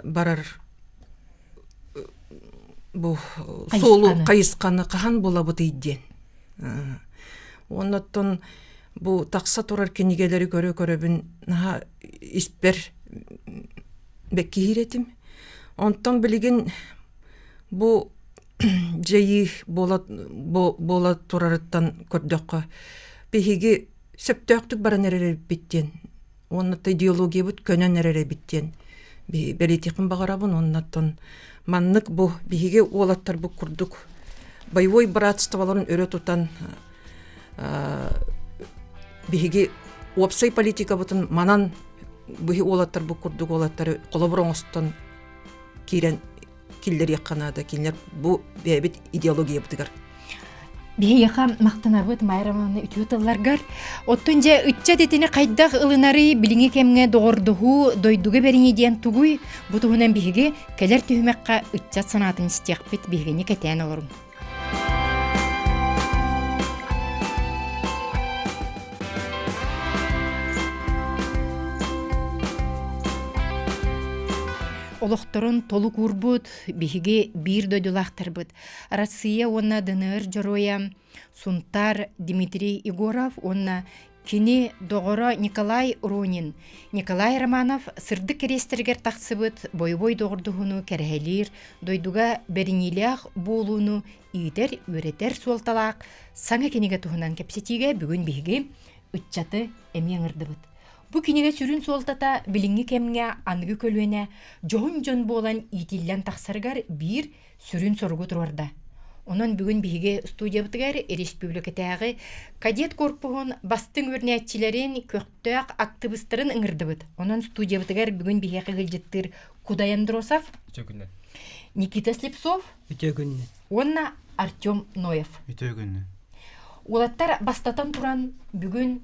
барар бу суолу хайысханы хаһан булабытый диэн. Уонна оттон Бу тахса турар кинигэлэри көрө-көрөбүн наһаа испэр бэккиһиир этим. Онтон билигин бу дьайыы буола, буола турарыттан көрдөххө, биһиги сөптөөхтүк баран эрэр эбиппит диэн уонна идеологиябыт көнөн эрэр эбит диэн бэлиэтиэхпин баҕарабын уоннаттан маннык бу биһиги уолаттарбыт курдук боевой братстволарын өрө тутан биһиги уопсай политикабытын манан биһи уолаттарбыт курдук уолаттары холобур оҥостон киирэн киллэриэххэ наада кинилэр бу бэйэбит идеологиябытыгар Биһиэхэ махтанабыт Майя Романовна үтүө тылларгар. Оттон дьэ ыччат итини хайдах ылынарый билиҥҥи кэмҥэ доҕордоһуу дойдуга бэринии диэн тугуй? Бу туһунан биһиги кэлэр түһүмэххэ ыччат санаатын истиэхпит биһигини кэтээн олоруҥ. Олохторун толук уурбут биһиги биир дойдулаахтарбыт Россия уонна ДНР дьоруойа Сунтаар Дмитрий Егоров уонна Кини доҕоро Николай Ронин, Николай Романов сырдык кэриэстэригэр тахсыбыт бойобуой доҕордоһууну кэрэһэлиир, дойдуга бэриниилээх буолууну иитэр-үөрэтэр суолталаах саҥа кинигэ туһунан кэпсэтиигэ бүгүн биһиги ыччаты эмиэ ыҥырдыбыт. Бу кинигэ сүрүн суолтата билиҥҥи кэмҥэ аныгы көлүөнэ дьоһун дьон буолан иитиллэн тахсарыгар биир сүрүн соругу туруорда. Онон бүгүн биһиги студиябытыгар республикатааҕы кадет корпуһун бастыҥ үөрэнээччилэрин, көхтөөх актыбыстарын ыҥырдыбыт. Онон студиябытыгар бүгүн биһиэхэ ыалдьыттыыр Кудай Андросов, Үтүө күннэн. Никита Слепцов Үтүө күннэн. уонна Артем Ноев. Үтүө күннэн. Уолаттар бастатан туран бүгүн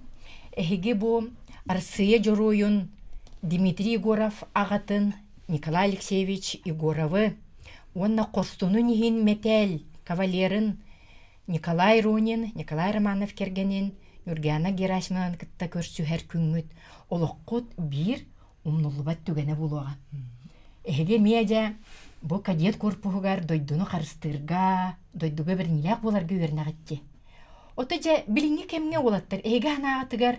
эһиги бу Арассыыйа дьоруойун Дмитрий Егоров аҕатын Николай Алексеевич Егоровы уонна хорсунун иһин мэтээл кавалерын Николай Ронин, Николай Романов кэргэнин Нюргиана Герасимованы кытта көрсүһэр күҥҥүт олоххут биир умнуллубат түгэнэ буолуоҕа. Эһиги эмиэ дьэ бу кадет корпуһугар дойдуну харыстыырга, дойдуга бэриниилээх буоларга үөрэнэҕит дии. Ото дьэ билиҥҥи кэмҥэ уолаттар эһиги санааҕытыгар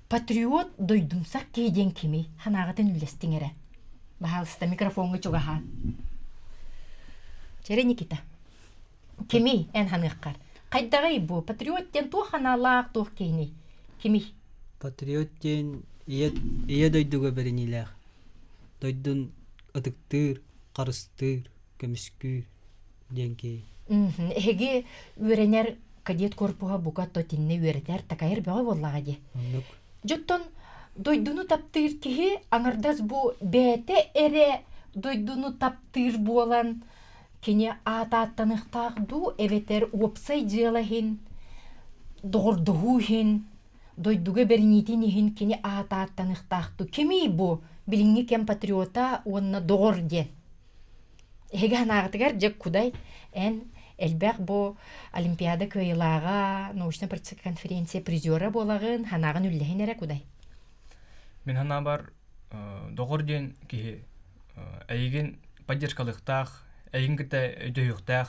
Патриот дойдумсах киһи диэн кимий? Санааҕытын үллэстиҥ эрэ. Баһаалыста микрофоҥҥа чугаһаан. Чэрэ Никита. Кимий эн ханыаххар? Хайдаҕый бу? Патриот диэн туох аналаах, туох киһиний? Кимий? Патриот диэн ийэ, ийэ дойдуга бэриниилээх. Дойдун ытыктыыр, харыстыыр, көмүскүүр диэн киһи. Эһиги үөрэнэр кадет корпуһа бука то тиннэ үөрэтэр такайар бөҕө буоллаҕа дии. Оннук. Дьоттон дойдуну таптыыр киһи аҥардас бу бэйэтэ эрэ дойдуну таптыыр буолан кини аат ааттаныахтаах дуу эбэтэр уопсай дьыала иһин, доҕордоһуу иһин, дойдуга бэриниитин иһин кини аат ааттаныахтаах дуу? Кимий бу билиҥҥи кэм патриота уонна доҕор диэн? Эһиги санааҕытыгар дьэ кудай эн элбэх бу Олимпиада кыайыылааҕа, научно-практическай конференция призера буолаҕын, санааҕын үллэһин эрэ кудай. Мин санаабар доҕор диэн киһи эйигин поддержкалыахтаах, эйигин кытта өйдөһүөхтээх,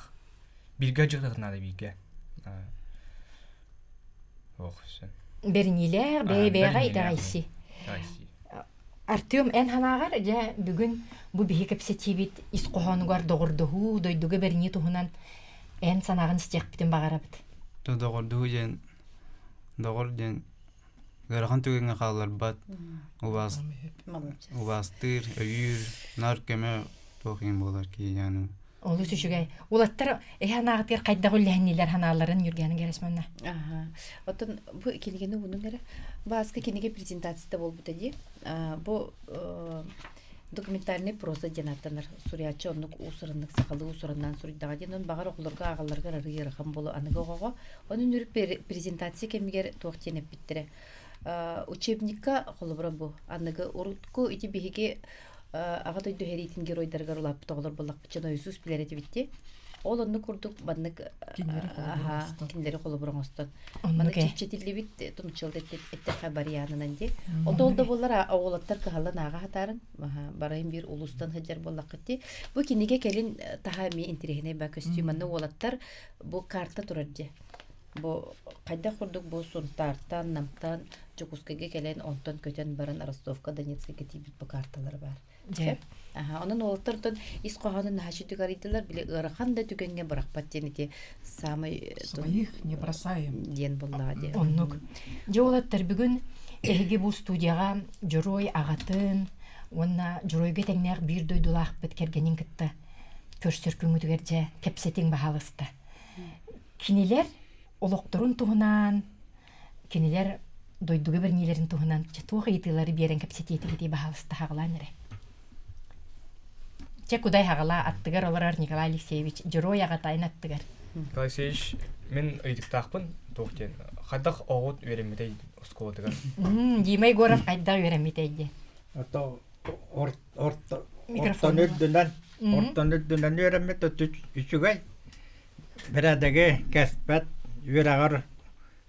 бииргэ дьыктах наада бииргэ. Ох, Бэриниилээх, бэйэ-бэйэҕэ итэҕэйси. Артем, эн санааҕар, дьэ, бүгүн бу биһи кэпсэтиибит ис хоһоонугар доҕордоһуу, дойдуга бэринии туһунан эн санааҕын истиэхпитин баҕарабыт. Доҕордоһуу диэн доҕор диэн ыарахан түгэҥҥэ хаалларбат, убаастыыр, өйүүр, нар көмө туох иһин буолар киһи Олус үчүгэй. Улаттар эһэ анаҕытыгар хайдах үллэһиннилэр ханааларын Юргена Герасимовна? Аха. Оттон бу кинигэни угунуҥ эрэ. Бааска кинигэ презентацията буолбута дии. Бу документальный проза диэн ааттанар суруйааччы оннук уусураннык сахалыы уусураннаан суруйдаҕа диэн он баҕар оҕолорго ааҕалларыгар арыый ыарахан буолуо аныгы оҕоҕо. Онон үрүт презентация кэмигэр туох диэн эппиттэрэ. Учебникка холобура бу аныгы урутку ити биһиги Аҕа дойду сэриитин геройдарыгар улааппыт оҕолор буоллахпыт Иисус билэр этибит дии. Ол оннук курдук маннык кинилэри холобур оҥостон. Маннык чэпчэтиллибит тумчыл эттэххэ барыйаанынан дии. Ол да буоллар оҕолоттор кыһаллан ааҕа сатаарын барайын биир улуустан сылдьар буоллаххыт дии. Бу кинигэ кэлин таһа эмиэ интэриэһинэй ба көстүү. Манна уолаттар бу карта турар дии. Бу хайдах курдук бу Сунтаартан, Намтан Дьокуускайга кэлэн, онтон көтөн баран Ростовка, Донецкайга тиийбит бу карталар баар. Дьэ. Аха, онон уолаттар ис хоһоонун наһаа үчүгэй арыйдылар, били ыарахан да түгэҥҥэ бырахпат диэн ити самый Своих не бросаем. диэн буоллаҕа дии. Оннук. Дьэ уолаттар бүгүн эһиги бу студияҕа дьоруой аҕатын уонна дьоруойга тэҥнээх биир дойдулаахпыт кэргэнин кытта көрсөр күҥҥүтүгэр дьэ кэпсэтиҥ баһаалыста. Кинилэр олохторун туһунан, кинилэр дойдуга бэриниилэрин туһунан дьэ туох ыйытыылары биэрэн кэпсэтиэтигитий баһаалыста хаҕалаан эрэ. Чэ кудай хаҕалаа аттыгар олорор Николай Алексеевич дьоруой аҕата эн аттыгар. Николай Алексеевич, мин ыйытыктаахпын туох диэн хайдах оҕут үөрэммитэй оскуолатыгар? Дима Егоров хайдах үөрэммитэй диэн. Ото ортон үрдүнэн ортон үрдүнэн үөрэммит үчүгэй бэрээдэги кэспэт үөрэҕэр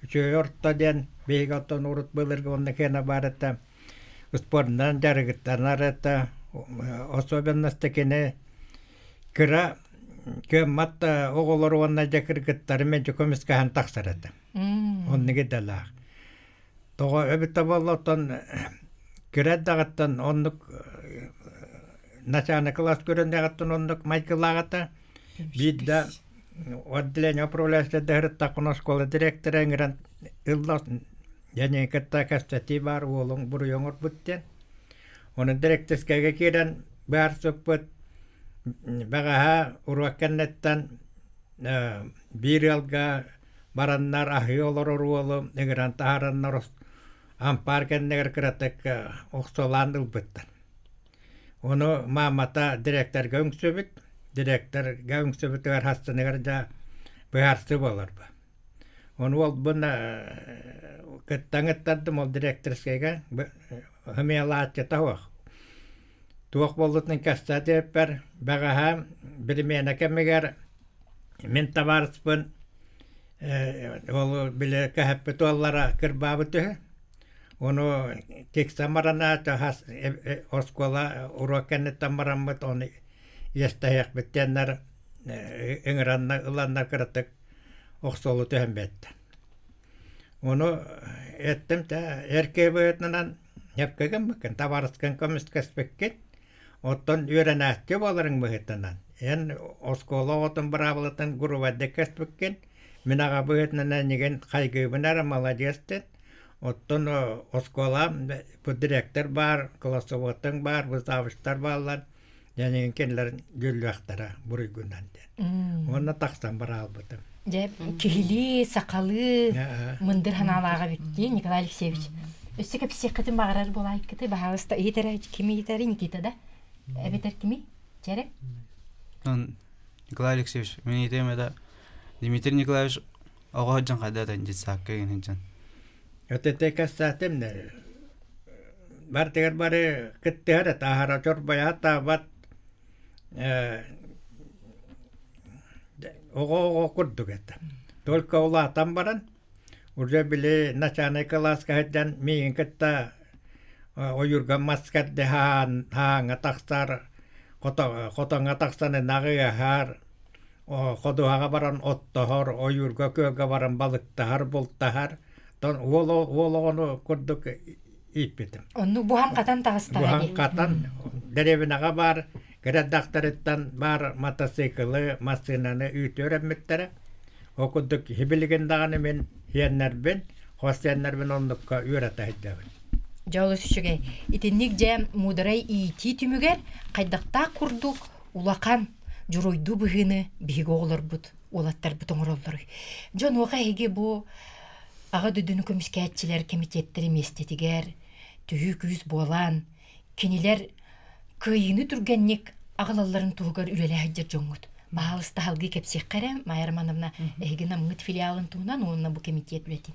үчүгэй орто диэн биһиги оттон урут былыргы уонна киэнэ баар этэ спордунан дьарыктанар этэ особенности кини кыра кыаммат оҕолору уонна дьэ кыргыттары мэлдьи көмүскэһэн тахсар этэ оннук идэлээх Тоҕо эбитэ буолла оттон кыра эрдэҕиттэн оннук начальник кылаас көрүннэҕиттэн оннук майгылаах этэ. Биирдэ отделение управляющайда сырыттахпына оскуола директора ыҥыран ылла дьэниэ кытта кэпсэтии баар уолуҥ буруйу оҥорбут диэн. Ону директорскайга киирэн быһаарсыппыт бэҕэһээ уруок кэнниттэн биир ыалга бараннар аһыы олорор уолу ыҥыран таһаараннар ампаар кэннигэр кыратык охсуолаан ылбыттар. Ону маамата директорга үҥсүбүт, директорга үҥсүбүтүгэр хастыныгар дьэ быһаарсыы буолар бу. Ону уолбун кытта ыҥыттардым ол директорскайга ымыйалааччыта суох. Туох буолбутун кэпсээ диэппэр бэҕэһээ биримиэнэ кэмигэр мин табаарыспын ол били кэһэппит уоллара кырбаабыт үһү. Ону тиксэн баран хас оскуола уруок кэнниттэн бараммыт ону иэстэһиэхпит диэннэр ыҥыраннар ыланнар кыратык охсуолу түһэн биэрдэ. Ону эттим да эр киһи быһыытынан сөпкө гыммыккын, табаарыскын көмүскэспиккин, оттон үөрэнээччи буоларыҥ быһыытынан эн оскуола оҕотун быраабылатын грубайдык кэспиккин, мин аҕа быһыытынан эйигин хайгыыбын эрэ маладьыас диэн. Оттон оскуола бу дириэктэр баар, классоводтаҥ баар, завучтар бааллар, Дьэ кинилэр дьүүллүөхтэрэ буруйгунан диэн. Уонна тахсан бараалбытым. Дьэ, киһилии, сахалыы мындыр ханаалааҕа бүттүү Николай Алексеевич. Өссө кэпсиэххитин баҕарар буолаайкыты, баһаалыста иһитэрэ кими иһитэри Никита да? Эбэтэр кими? Чэрэ? Николай Алексеевич, мин иитиэм это Дмитрий Николаевич оҕо сылдьан хайда этэн детсадка игин сылдьан. Өтөтө кэссаатым Бартыгар бары кыттыһар этэ, аһара чорбойо таабат оҕо-оҕо курдук этэ. Только улаатан баран, уже били начальнай кылааска сылдьан миигин кытта ойуурга мас кэрдэ хаһааҥҥа тахсар, хотоҥҥо тахсан ынаҕы ыаһар, ходуһаҕа баран оттоһор, ойуурга күөлгэ баран балыктаһар, бултаһар. Оттон уол уол оҕону курдук ииппитим. Оннук буһан-хатан таҕыстаҕа Буһан дии. хатан дэриэбинэҕэ баар кыра эрдэхтэриттэн баар матасыыкылы, массыынаны үүтү өрөммүттэрэ. Ол курдук сибилигин даҕаны мин сиэннэрбин, хос сиэннэрбин оннукка үөрэтэ сылдьабын. Дьэ олус үчүгэй. Итинник дьэ муударай иитии түмүгэр хайдахтаах курдук улахан дьоруойдуу быһыыны биһиги оҕолорбут, уолаттарбыт оҥороллоруй. Дьон онуоха эһиги бу Аҕа дойдуну көмүскээччилэр кэмитиэттэрин миэстэтигэр төһүү күүс буолан, кинилэр кыайыыны түргэнник аҕалалларын туһугар үлэлэһэ сылдьар дьоҥҥут. Баһаалыста салгыы кэпсиэххэ эрэ, Майя Романовна, эһиги Намҥыт филиалын туһунан уонна бу кэмитиэт үлэтин.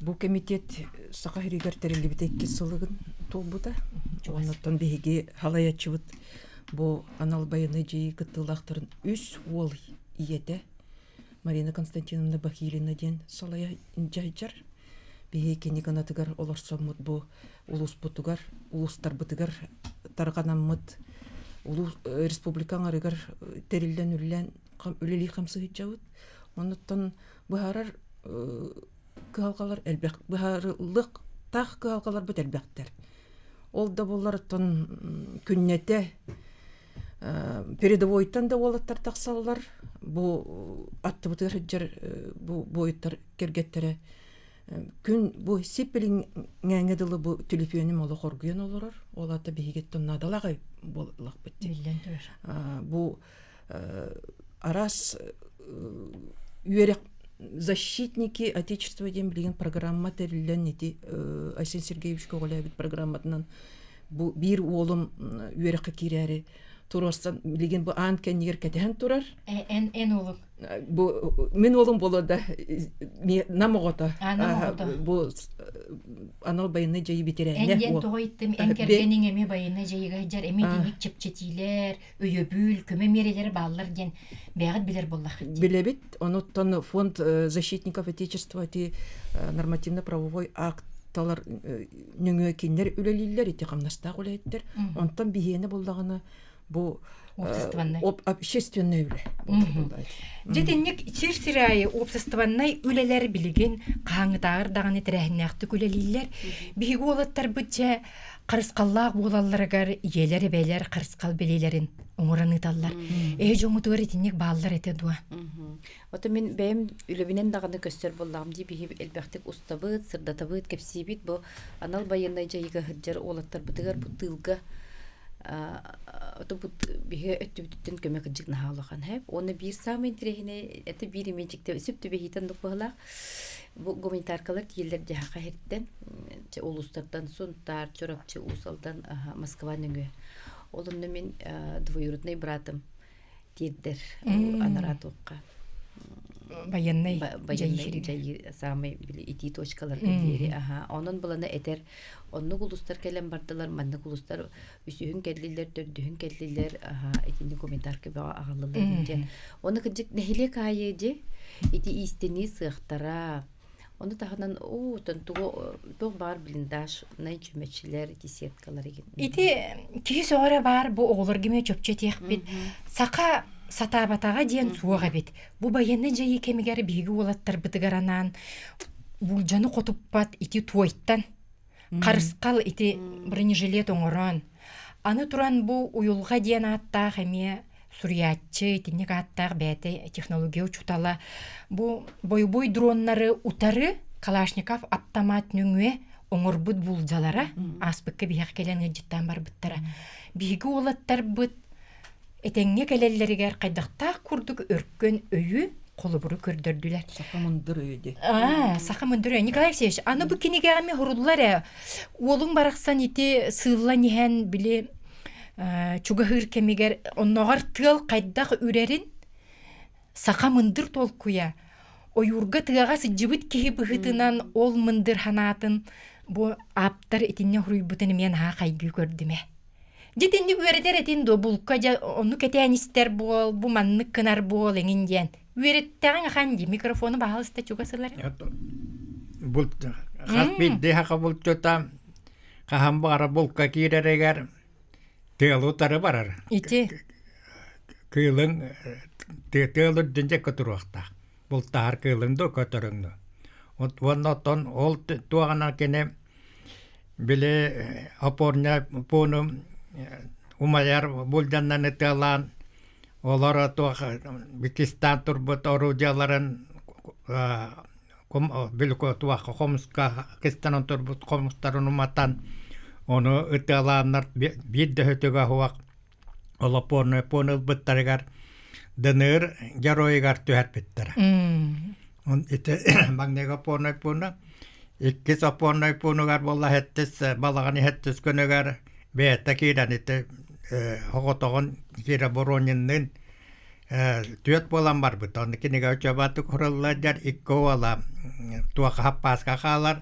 Бу кэмитиэт Саха сиригэр тэриллибитэ иккис сылыгын туолбута. Оннуттан биһиги халайаччыбыт бу анал байыаннай дьайыы кыттыылаахтарын үс уол ийэтэ Марина Константиновна Бахилина диэн салайа дьайдьар. Биһи кини гынатыгар олорсоммут бу улууспутугар, улуустарбытыгар тарҕанаммыт улуус республика аҥарыгар тэриллэн үлэлээн үлэлии хамсыһыдьабыт. Оннуттан быһаарар кыһалҕалар элбэх быһаарыллыахтаах кыһалҕаларбыт элбэхтэр. Ол да буоллар оттон күннэтэ передовойтан да уолаттар тахсаллар. Бу аттыбытыгар сылдьар бу буойуттар кэргэттэрэ күн бу сип-билиҥҥээҥҥэ дылы бу түлүпүөнүм олох оргуйан олорор. Ол аата биһигиттэн наадалаах буоллахпыт дии. Биллэн турар. Бу араас үөрэх защитники Отечества диэн билигин программа тэриллэн ити Айсен Сергеевич көҕүлээбит программатынан бу биир уолум үөрэххэ киирээри туруорсан билигин бу аан кэннигэр кэтэһэн турар. Эн эн уолуҥ? Бу мин уолум буолуо да нам оҕото. Бу анал байыаннай дьайыы бэтэрээнэ. Эн диэн тоҕо иттим эн кэргэниҥ эмиэ байыаннай дьайыыга сылдьар эмиэ итинник чэпчэтиилэр, өйөбүл, көмө миэрэлэрэ бааллар диэн бэйэҕит билэр буоллаххыт. Билэбит. Онуттан фонд защитников Отечества ити нормативно-правовой акталар нөҥүө кинилэр үлэлииллэр, ити хамнастаах үлэһиттэр. Онтон биһиэнэ буллаҕына бу общественнай общественный үлэ. Дьэ итинник сир-сир аайы обществаннай үлэлэр билигин хаһааҥҥытааҕар даҕаны тэрээһиннээхтик үлэлииллэр. Биһиги уолаттарбыт дьэ харысхаллаах буолалларыгар ийэлэр, эбэлэр харысхал бэлиэлэрин оҥорон ыыталлар. Эһи дьоҥҥутугар итинник бааллар этэ дуо? Ото мин бэйэм үлэбинэн даҕаны көстөр буоллаҕым дии биһи элбэхтик устабыт, сырдатабыт, кэпсиибит бу анал байыаннай дьайыыга сылдьар уолаттарбытыгар бу тыылга ото бу биһи өттүбүтүттэн көмө кырдьык наһаа улахан хэп. Уонна биир саамай интэриэһинэй это биир эмиэ дьикти сөп түбэһиитэ оннук быһыылаах. Бу гуманитаркалар тиийэллэр дьаһаха иһиттэн улуустартан Сунтаар, Чурапчы, Уус Алдан, Москва нөҥүө. Ол онно мин двоюродный братым тиэрдэр анараа туохха Байыаннай байыаннай дьайыы саамай били итии точкаларга диэри аха онон былана этэр оннук улуустар кэлэн бардылар маннык улуустар үсүһүн кэллилэр төрдүһүн кэллилэр аха итини гуманитарка бөҕө аҕаллылар диэн Оны кырдьык нэһилиэк аайы дьи ити иистэнии сыахтара. Ону таһынан уу тугу туох баар блиндаж най чүмэчилэр ити сеткалар игин. Ити киһи сөҕөрө баар бу оҕолорго эмиэ чопчу этиэхпит. Саха сатаабатаҕа диэн суох эбит. Бу байыаннай дьайыы кэмигэр биһиги уолаттарбытыгар анаан булдьаны хотуппат ити туойтан харысхал ити бронежилет оҥорон аны туран бу уйулҕа диэн ааттаах эмиэ суруйааччы итинник ааттаах бэйэтэ технология учуутала бу бойобуой дроннары утары Калашников аптамаат нөҥүө оҥорбут буулдьалара ааспыкка биһиэхэ кэлэн ыалдьыттаан барбыттара. Биһиги уолаттарбыт этэҥҥэ кэлэллэригэр хайдахтаах курдук өркөн өйү холобуру көрдөрдүлэр. Саха мындыр өйө дии. Аа, саха мындыр өйө. Николай Алексеевич, аны бу кинигэҕэ эмиэ суруллар ээ. Уолуҥ барахсан ити сыыллан иһэн били чугаһыыр кэмигэр онноҕор тыал хайдах үрэрин саха мындыр толкуйа ойуурга тыаҕа сылдьыбыт киһи быһыытынан ол мындыр санаатын бу ааптар итиннэ суруйбутун эмиэ наһаа хайгыы көрдүм ээ. Дьэ итинник үөрэтэр этин дуо булка дьэ онну кэтээн истэр буол, бу маннык гынар буол эҥин диэн. Үөрэттэҕиҥ ахан дии микрофону баһаалыста чугас ылар. Булт хас биирдии саха булчута хаһан баҕара булка киирэригэр тыалы утары барар. Ити Кыылыҥ тыал үрдүн дьэккэ туруохтаах. Бултаһар кыылыҥ да көтөрүҥ да. Уонна оттон ол туоҕана кини били опорня пууну умайар булдьаннан ытыалаан олор туох Пакистан турбут орудияларын били туохха хомуска кистанан турбут хомустарын уматан ону ытыалааннар биир да өтүгэ суох олоппуоннай пуон ылбыттарыгар ДНР геройугар түһэрбиттэрэ. Ити маҥнайгы опорнай пууна иккис опорнай пуунугар буолла сэттис балаҕан сэттис күнүгэр бэйэтэ киирэн ити оҕотоҕун киирэ Воронинныын түөрт буолан барбыт. Онно кинигэ учебатык хуруллар дьэр икки уола туох хаппааска хаалар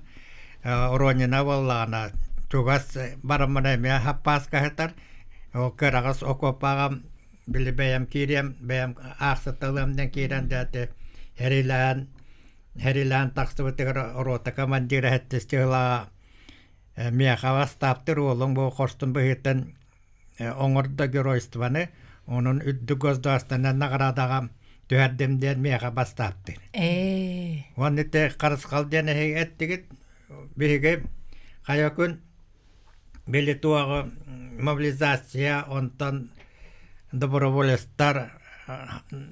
Оронина буоллаҕына чугас бараммына эмиэ хаппааска сытар. Ол кыараҕас окуопаҕа били бэйэм киириэм, бэйэм аахсыталыам диэн киирэн дьэ хэрилээн хэрилээн тахсыбытыгар рота командира сэттис чыһылаҕа миэхэ бастаптыр уолуҥ бу хорсун быһыытын оҥордо геройствоны, онон үрдүк государственнай наградаҕа түһэрдим диэн миэхэ бастааттыр. Ээ. Уонна ити харысхал диэн эһиги эттигит биһиги хайа күн били туоҕу мобилизация онтон доброволецтар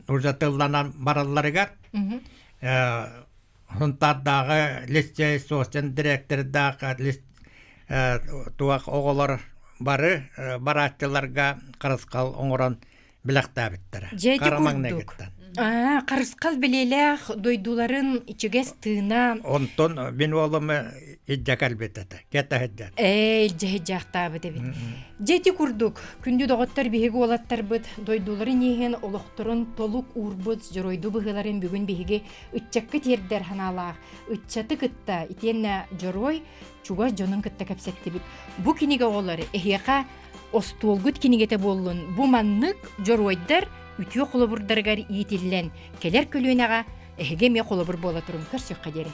уже тылланан баралларыгар Сунтаардааҕы лицей соцен директордаах туох оҕолор бары барааччыларга харысхал оҥорон билэхтээбиттэрэ. Дьэ ити курдук. Аа, харысхал билиэлээх дойдуларын ичигэс тыына. Онтон мин уолум илдьэ кэлбит этэ, кэтэһиддэр. Ээ, илдьэ сылдьаахтаабыт эбит. Дьэ ити курдук, күндү доҕоттор биһиги уолаттарбыт дойдуларын иһин олохторун толук уурбут дьоруойдуу быһыыларын бүгүн биһиги ыччакка тиэрдэр санаалаах ыччаты кытта итиэннэ дьоруой чугас дьонун кытта кэпсэттибит. Бу кинигэ оҕолор эһиэхэ остуолгут кинигэтэ буоллун бу маннык дьоруойдар үтүө холобурдарыгар иитиллэн кэлэр көлүөнэҕэ эһиги эмиэ холобур буола турун көрсүөххэ диэри.